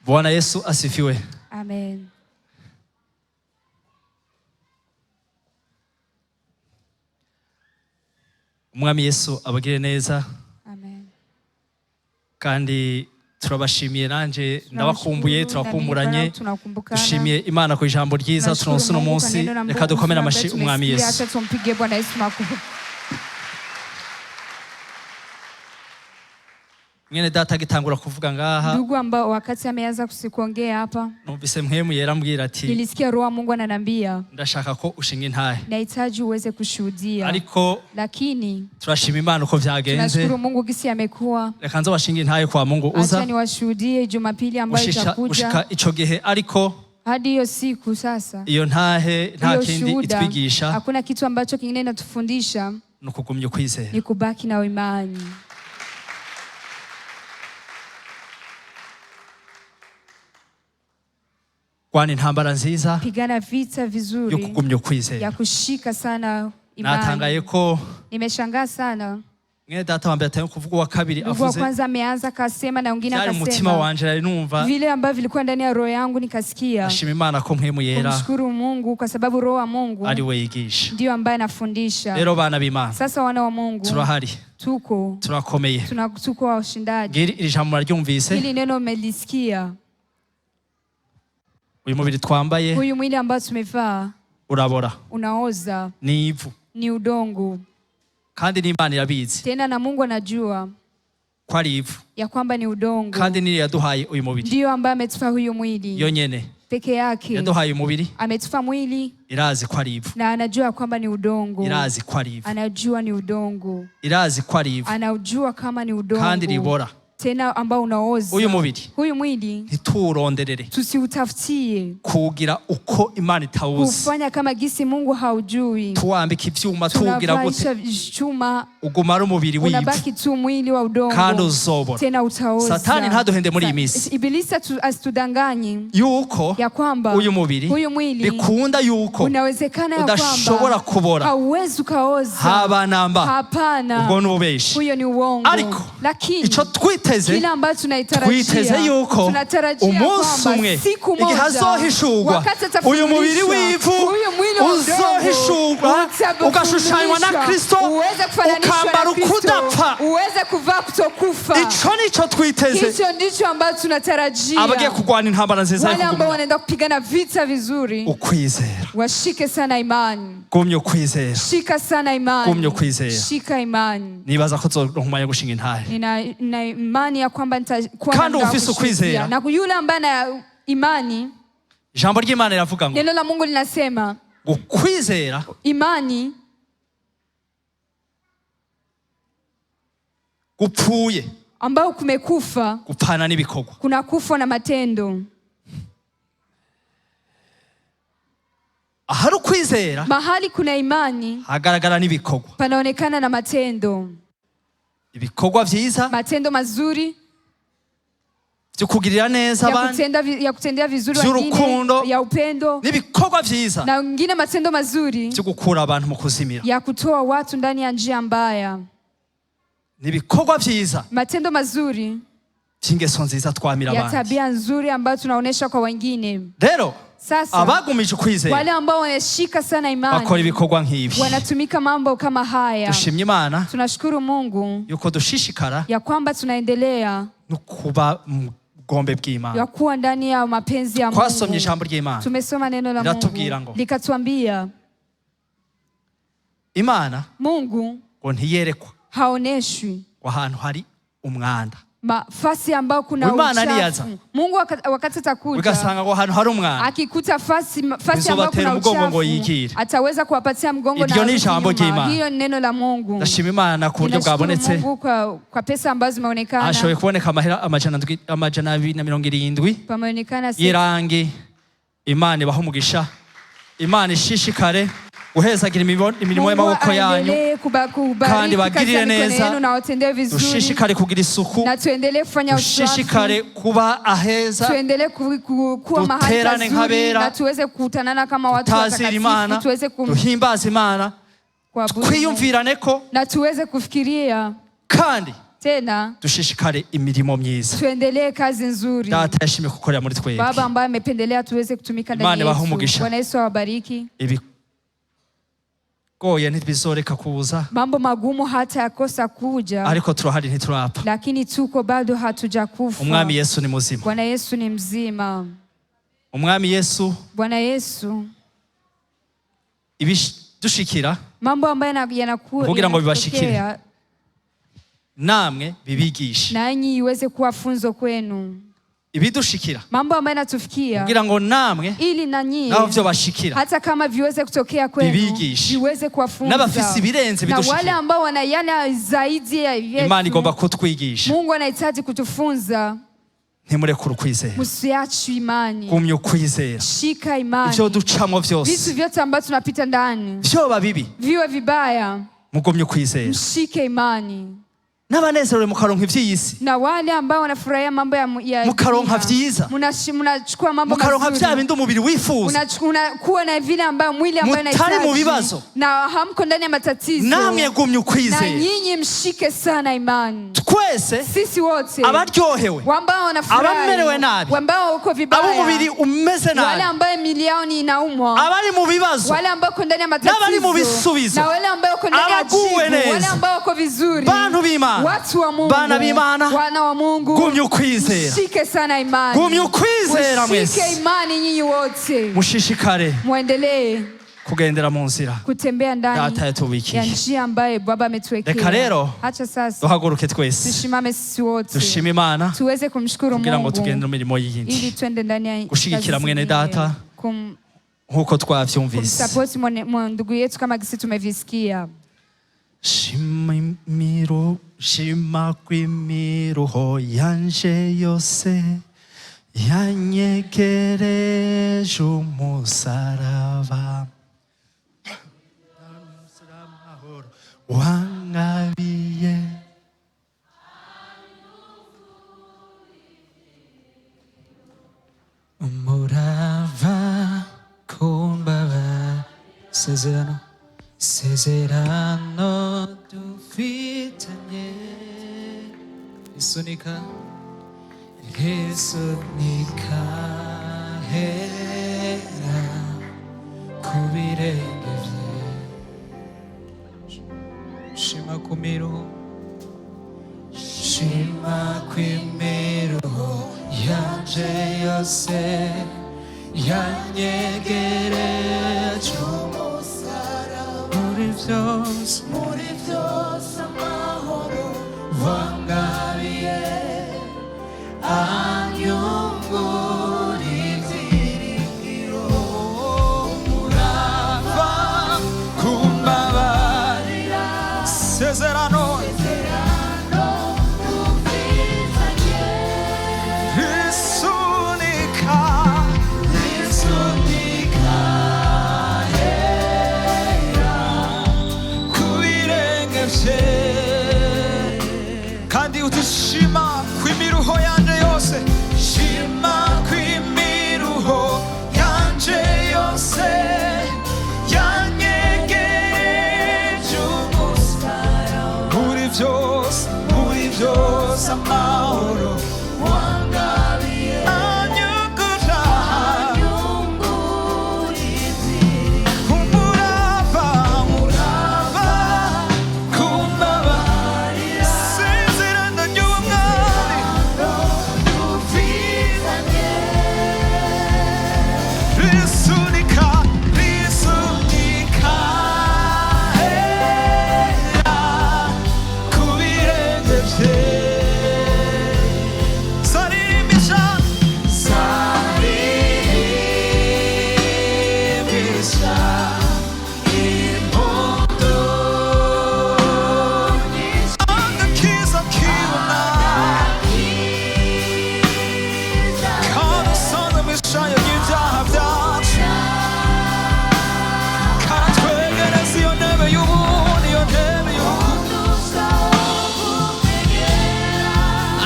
Bwana Yesu asifiwe. Amen. Umwami Yesu abagire neza. Amen. Kandi turabashimiye, nanje ndabakumbuye, turakumburanye. Tunakumbukana. Dushimiye Imana ku ijambo ryiza Tunashukuru turonse uno Mungu kwa munsi. neno la Reka Mungu dukomere ambaye amashi umwami tumesikia. Yesu. Acha tumpigie Bwana Yesu makofi. Mwene data agitangura kuvuga ngaha, Ndugu ambao wakati ameanza kuongea hapa, numvise mpwemu yera ambwira ati nilisikia Roho wa Mungu ananiambia ndashaka ko ushinga intahe. nahitaji uweze kushuhudia. Ariko Lakini turashima Imana uko vyagenze. tunashukuru Mungu gisi amekuwa. Reka nzo bashinga intahe kwa Mungu uza Acha niwashuhudie Jumapili ambayo gushika itakuja gushika ico gihe, ariko hadi hiyo siku sasa. iyo ntahe nta Hiyo kindi shuhuda itwigisha hakuna kitu ambacho kingine inatufundisha ni ukugumya ukwizera. ni kubaki na imani. Rwana intambara nziza Pigana vita yo vizuri kugumya ya ukwizera. kushika sana imani. Natangaye ko Nimeshangaa sana. mwene data wa mbere atangiye kuvuga, uwa kabiri Ndugu wa avuze, kwanza ameanza akasema na wengine byari mu mutima akasema wanje nari numva. vile ambavyo vilikuwa ndani ya roho yangu nikasikia. Ashima Imana ko mpwemu yera Kumshukuru Mungu kwa sababu roho wa Mungu ari we yigisha. ndiyo ambaye anafundisha. Rero bana b'Imana, Sasa wana wa Mungu, turahari, tuko turakomeye. tuko washindaji. Ngiri iri jambo muraryumvise. Hili neno umelisikia. Uyu mubiri twambaye Huyu mwili ambao tumevaa urabora, unaoza, ni ivu, ni udongo. kandi n'Imana irabizi Tena na Mungu anajua ko ari ivu, ya kwamba ni udongo. kandi niyo yaduhaye uyu mubiri Ndiyo ambaye ametupa huyu mwili yo nyene peke yake. yaduhaye umubiri, Ametupa mwili irazi ko ari ivu, na anajua kwamba ni udongo. irazi ko ari ivu, Anajua ni udongo, irazi ko ari ivu, anaujua kama ni kandi udongo ribora. tena ambao unaoza. Uyu mubiri Huyu mwili ntituwuronderere tusiutafutie kuwugira uko Imana itawuzi, kufanya kama gisi Mungu haujui. tuwambika ivyuma, tuwugira gute, Tunavaisha chuma, uguma ari umubiri w'ivu unabaki tu mwili wa kandi udongo uzobora. tena utaoza. Satani ntaduhende muri iyi minsi Ibilisi asitudanganye yuko ya kwamba uyu mubiri huyu mwili bikunda yuko unawezekana ya udashobora kwamba kubora hauwezi ukaoza. haba namba. Hapana, Ubwo ni ububeshi. huyo ni uongo. Ariko Lakini ico twiteze, kile ambacho tunaitarajia, twiteze yuko tunatarajia umunsi kwamba umwe siku igihe moja hazohishurwa wakati uyu mubiri atafunulisha, w'ivu huyu mwili wa udongo uzohishurwa ugashushanywa na Kristo, uweze kufananishwa ukambara na Kristo, ukudapfa. uweze kuvaa kutokufa. Ico nico twiteze. Hicho ndicho ambacho tunatarajia. Abagiye kurwana intambara nziza yo Wale ambao kugumya wanaenda kupigana vita vizuri ukwizera, washike sana imani, gumya ukwizera, shika sana imani, Gumya ukwizera. shika imani. Nibaza ko nzoronka umwanya wo gushinga intahe. Nina imani ya kwamba nitakuwa na Kandi muda wa ufise kushuhudia. ukwizera. Na yule ambaye ana imani, Ijambo ry'Imana riravuga ngo neno la Mungu linasema ngo kwizera imani gupfuye ambao kumekufa gupfana n'ibikorwa. kuna kufa na matendo. Ahari ukwizera Mahali kuna imani hagaragara n'ibikorwa, panaonekana na matendo, ibikorwa vyiza matendo mazuri vyo kugirira neza ya abandi kutenda, ya kutendea vizuri wengine, Vy'urukundo. ya upendo n'ibikorwa vyiza na wengine matendo mazuri vyo gukura abantu mu kuzimira, ya kutoa watu ndani ya njia mbaya, n'ibikorwa vyiza matendo mazuri vy'ingeso nziza twamira ya abandi. tabia nzuri ambayo tunaonesha kwa wengine. Rero Sasa abagumije ukwizera wale ambao wanashika sana bakora imani ibikorwa nk'ibi. wanatumika mambo kama haya. Dushimye Imana Tunashukuru Mungu yuko dushishikara ya kwamba tunaendelea no kuba mu bugombe bw'Imana. ya kuwa ndani ya mapenzi ya Twasomye Mungu. ijambo ry'Imana Tumesoma neno la Liratubwira Mungu ngo likatuambia Imana Mungu ngo ntiyerekwa haoneshwi ngo ahantu hari umwanda, mafasi ambayo kuna Imana niyaza. uchafu. Mungu wakati atakuja ugasanga ngo ahantu hari umwanda akikuta fasi ambayo Bizobatera kuna umugongo ngo uchafu yigire. ataweza kuwapatia mgongo na Iryo ni arudi ijambo nyuma. ry'Imana. Hiyo ni neno la Mungu. Ndashima Imana ku buryo Ninashukuru bwabonetse. Mungu kwa pesa ambazo zimeonekana. Hashoboye kuboneka amahera 270 Pameonekana y'irangi. Imana ibahe umugisha, Imana ishishikare guhezagira imirimo Mungu y'amaboko yanyu, aendelee kubariki kandi kazi bagirire ya mikono neza. yenu na watendee vizuri, Dushishikare kugira isuku, na tuendelee kufanya usafi, dushishikare kuba aheza, tuendelee kuwa mahali duterane pazuri nk'abera, na tuweze kukutanana kama watu tutazira watakatifu, Imana, tuweze duhimbaze Imana, kuabudu Mungu. twiyumvirane ko Na tuweze kufikiria kandi tena, dushishikare imirimo myiza tuendelee kazi nzuri. Data yashimye gukorera muri twebwe. Baba ambaye amependelea tuweze kutumika Imana ndani ibahe yetu. umugisha. Bwana Yesu awabariki. Ibigoye ntibizoreka kuza, Mambo magumu hata yakosa kuja, ariko turahari ntiturapfa. lakini tuko bado hatujakufa. Umwami Yesu ni muzima. Bwana Yesu ni mzima. Umwami Yesu Bwana Yesu, ibidushikira mambo ambayo Kugira ngo bibashikire. yanatokea Namwe bibigishe. Nanyi iweze kuwa funzo kwenu. Ibidushikira Mambo ambayo yanatufikia kugira ngo namwe ili na nyie naho vyo bashikira hata kama viweze kutokea kwenu Bibigishe. viweze kuwafunza. N'abafise ibirenze Na wale bidushikira. ambao wana yale zaidi ya yetu, Imana igomba kutwigisha. Mungu anahitaji kutufunza. Ntimurekure ukwizera. Msiache imani, Gumya ukwizera. shika imani. Ivyo ducamwo Vitu vyose vyote ambavyo tunapita ndani vyoba bibi, viwe vibaya, mugumye ukwizera. mshike imani. N'abanezerewe mukaronka ivy'iyi si, Na wale ambao wanafurahia mambo ya Mukaronka dunia, vyiza. Mnachukua mambo mukaronka vya mazuri, bindi umubiri wifuza, unakuwa na vile ambayo mwili ambayo Mutari mu inahitaji, bibazo. na hamko ndani ya matatizo. Namwe gumya Na ukwizera. nyinyi mshike sana imani. Twese Sisi wote abaryohewe, ambao wanafurahi, abamerewe nabi, ambao wako vibaya, ab'umubiri umeze wale nabi, ambao miili yao ni inaumwa, abari mu bibazo, wale ambao wako ndani ya N'abari mu matatizo, bisubizo, na wale ambao wako ndani ya abaguwe jibu, neza, wale ambao wako vizuri, bantu b'Imana, watu wa Mungu, bana b'Imana, wana wa Mungu, gumya ukwizera. mshike sana imani, Gumya ukwizera mshike mwese. imani nyinyi wote, Mushishikare muendelee kugendera mu nzira kutembea ndani Data ya yatubikiye. njia ambayo Baba ametuwekea. Reka rero Acha sasa duhaguruke twese tusimame sisi wote dushime Imana tuweze kumshukuru kugira ngo Mungu tugende mu mirimo ili yindi twende ndani ya Gushigikira kazi mwene zingine. data. Nk'uko twavyumvise. Kumsapoti ndugu yetu kama gisi tumevisikia. Shima imiru, shima kw'imiruho yanje yose yanyegereje umusaraba wangabiye. Umurava kumbaba sezerano sezerano dufitanye isunika isunika hera ku birenge bye shima ku miruho shima kw'imiruho yanje yose yanyegereje umusaraba muri byose muri byose amahoro wangabiye anyungura ibyiringiro Umurava kumbabarira sezerano isunika isunika hera ku birenge bye kandi udushima kw'imiruho yanje yose shima kw'imiruho yanje yose yanyegereje umusaraba muri byose amahoro wangabiye anyungura umurava umurava kumbabarira isezerano ry'ubumwami risunika risunika hera ku birenge bye sarimisha sarimisha impundu agakiza kibona karusana mishayo y'ibyaha byacu karatwegereza iyo ntebe y'ubuntu iyo ntebe y'ubuntu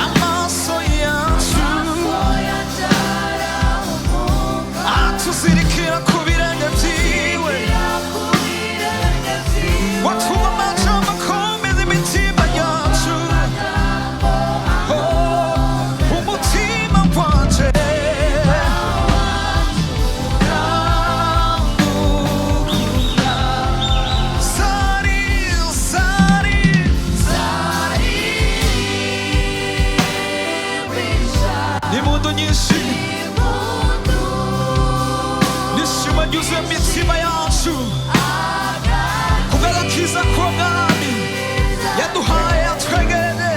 amaso yacu atuzirikira ku birenge byiwe watuma amajambo akomeza imitima yacu. Oh, umutima wanje uramukunda. Sari, sari, impundu nyinshi n'ishema ryuzuye mu mitima yacu kubw'agakiza k'umwami yaduhaye atwegereye.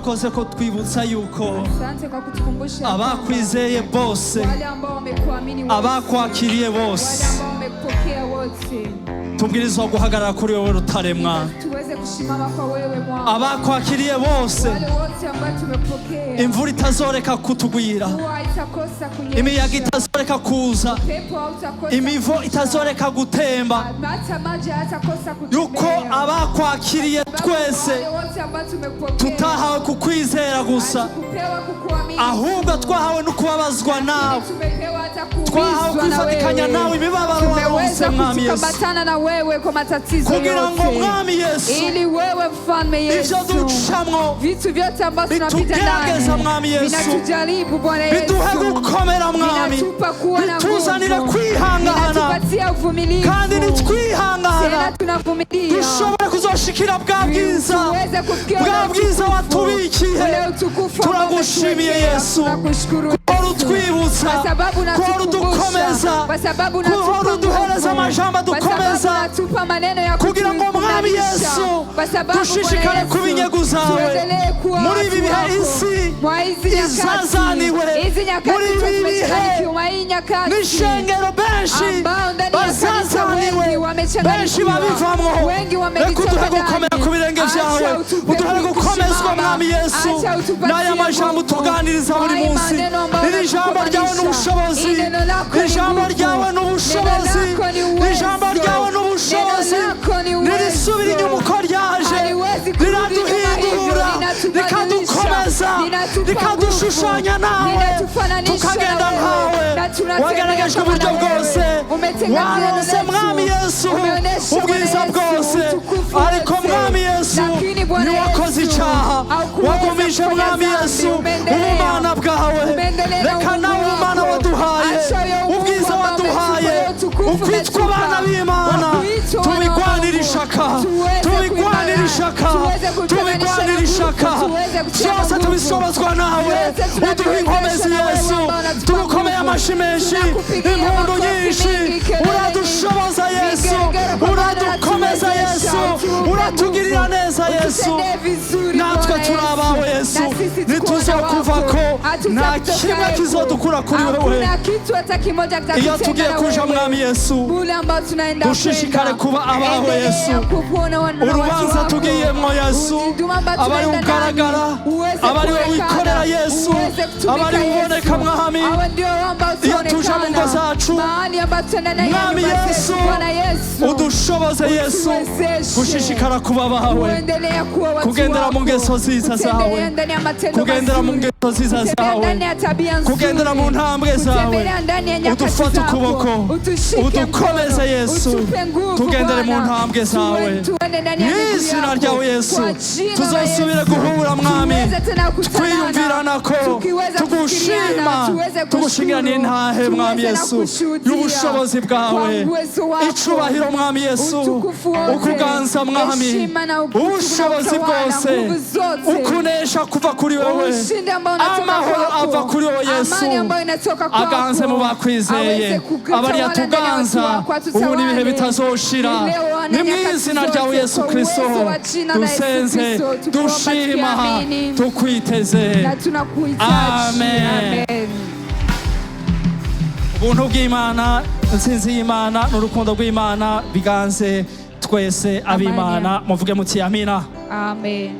Urakoze ko twibutsa yuko Asante kwa kutukumbusha kwamba abakwizeye bose, wale ambao wamekuamini wote, abakwakiriye wale bose, ambao wamekupokea wote, tubwirizwa guhagarara kuri wowe rutare Mwami. tuweze kushimama kwa wewe mwamba. Abakwakiriye bose, Wale wote ambao tumepokea, imvura itazoreka kutugwira, mvua haitakosa kunyesha, imiyaga itazoreka kuza, pepo hautakosa imivo kuja, itazoreka gutemba, hata maji hayatakosa yuko kutembea. abakwakiriye twese Wale wote ambao tumepokea, tutahawe kukwizera gusa, hatukupewa kukuamini, ahubwo twahawe no kubabazwa nawe, tumepewa hata twahawe kuumizwa na kwifatikanya wewe. nawe imibabaro waronse Tumeweza Mwami Yesu, kukambatana na wewe kwa matatizo kugira ngo yote, Mwami Yesu ili wewe mfalme ivyo Yesu, ducamwo vitu vyote ambavyo tunapita bitugerageza ndani Mwami Yesu, vinatujaribu Bwana biduhe Yesu, gukomera Mwami, vinatupa kuwa na bituzanire nguvu, kwihangana, vinatupatia uvumilivu, kandi nitwihangana tena tunavumilia dushobore kuzoshikira bwa bwiza, tuweze kufikia bwa ule bwiza utukufu, watubikiye. ule utukufu ambao Turagushimiye umetuwekea. Yesu, Tunakushukuru kuhora Yesu. utwibutsa, Kwa sababu kuhora unatukumbusha, udukomeza, kwa sababu kuhora unatupa uduhereza nguvu, amajambo kwa sababu adukomeza, unatupa maneno ya kugira ngo Mwami kutuimarisha, Yesu kwa sababu dushishikare Bwana Yesu, kuba inyegu zawe. tuendelee kuwa Muri watu ibi bihe wako. isi Mwa hizi nyakati, izazaniwe, hizi nyakati muri ibi bihe tumechanganyikiwa, mwa hii nyakati n'ishengero benshi ambao ndani ya kanisa wengi bazazaniwe, benshi wamechanganyikiwa, babivamwo. wengi Reka wamejitoka uduhe gukomera ndani. ku birenge Acha vyawe, utupe uduhe gukomezwa kusimama. Mwami Yesu, Acha utupatie n'aya majambo nguvu. utuganiriza buri Haya munsi. maneno ambayo Iri jambo ryawe ni unatukubanisha. ubushobozi, Hii neno lako ni ijambo nguvu. ryawe ni ubushobozi, Neno lako ni uwezo. ijambo ryawe ni ubushobozi, Neno lako ni uwezo. ntirisubira inyuma uko ryaje, Haliwezi kurudi nyuma hivyo, riraduhindura, linatubadilisha, rikadukomeza, linatupa rikadushushanya nguvu, nawe, linatufananisha tukagenda na wewe, nkawe. na tunatembea Wagaragajwe kama uburyo na wewe. bwose, Umetenga waronse neno letu. Mwami Yesu Umeonesha ubwiza Bwana Yesu bwose, utukufu ariko wote. Mwami Yesu Lakini Bwana ntiwakoze Yesu, icyaha, haukuweza wagumije kufanya Mwami dhambi, Yesu umeendelea. ubumana bwawe. Umeendelea na Reka nawe uungu ubumana wako. waduhaye, Acha hiyo uungu ubwiza ambao waduhaye, umetupa, utukufu ukwitwa umetupa. abana b'Imana, Wakuitwa wana wa tubigwanire Mungu. ishaka, Tuweze tubigwanire kuimara, ishaka, tuweze kutenganisha tubigwanire na nguvu, ishaka, tuweze kutia byose nguvu. tubishobozwa nawe. Byose Uduhe tunaviwezesha inkomezi na wewe Yesu, ambao unatupa tugukomeye nguvu. amashi menshi, Tunakupigia impundu makofi nyinshi, mengi, kelele uradushoboza nyingi. Yesu, Vigelegele kwa maana uradukomeza unatuwezesha, Yesu, utupe uratugirira nguvu. neza Yesu. Ututendee vizuri Natwe Bwana turi Yesu. abawe Yesu, Na sisi tuko ntituzokuvako, wana wako. nta Hatutakutoka kimwe yetu. kizodukura kuri wewe. Hakuna kitu hata kimoja Iyo kitakutenga tugiye na kuja wewe. Mwami Yesu, Bule ambao tunaenda dushishikare kwenda. kuba abawe Endelea Yesu. kukuona wana watu Urubanza wako. tugiyemwo Yesu, Huduma ambayo abari tunaenda ugaragara, ndani, uweze abari kuonekana, wikorera Yesu, uweze kutumika abari Yesu. uboneka Mwami. Hawa ndio ambao Iyo tuja mu ngo tunaonekana. zacu, Mahali ambapo tunaenda ndani ya Mwami nyumba zetu, Yesu, Bwana Yesu, udushoboze Yesu utuwezeshe gushishikara kuba abawe, kuendelea kuwa watu kugendera mu wako, ngeso nziza zawe, kutembelea ndani ya matendo kugendera mu mazuri, ngeso nziza kutembea zawe, ndani ya tabia nzuri, kugendera mu ntambwe zawe, kutembelea ndani ya nyakati udufate zako, ukuboko, utushike udukomeze mkono, Yesu, utupe nguvu tugendere mu Bwana, ntambwe zawe. tuende ndani ya miguu Mw'izina yako. ryawe Yesu, Kwa jina la tuzosubire Yesu, guhura Mwami, tuweze tena kukutanana, twiyumviranako, tukiweza kufikiriana, tugushima, tuweze tugushingira kushukuru, n'intahe Mwami tuweze na Yesu kushuhudia y'ubushobozi bwawe, kwa uwezo wako, icubahiro Mwami Yesu, utukufu wote, ukuganza Mwami, heshima na utukufu na ubushobozi utawala, bwose, nguvu zote, ukunesha kuva kuri wewe, ushindi ambao unatoka amahoro kwako, ava kuri wowe Yesu, amani ambayo inatoka kwako, aganze mu bakwizeye, aweze kutawala abari ndani ya watu atuganza wako, ubu n'ibihe atutawale. bitazoshira. Leo na Ni nyakati mw'izina zote, ryawe Yesu kwa Kristo uwezo wa jina la Yesu dusenze, Kristo, tukuomba dushima, tukiamini tukwiteze. na tunakuhitaji. Amen. Amen. Ubuntu bw'Imana, intsinzi y'Imana n'urukundo rw'Imana biganze twese ab'Imana. Muvuge muti amina. Amen.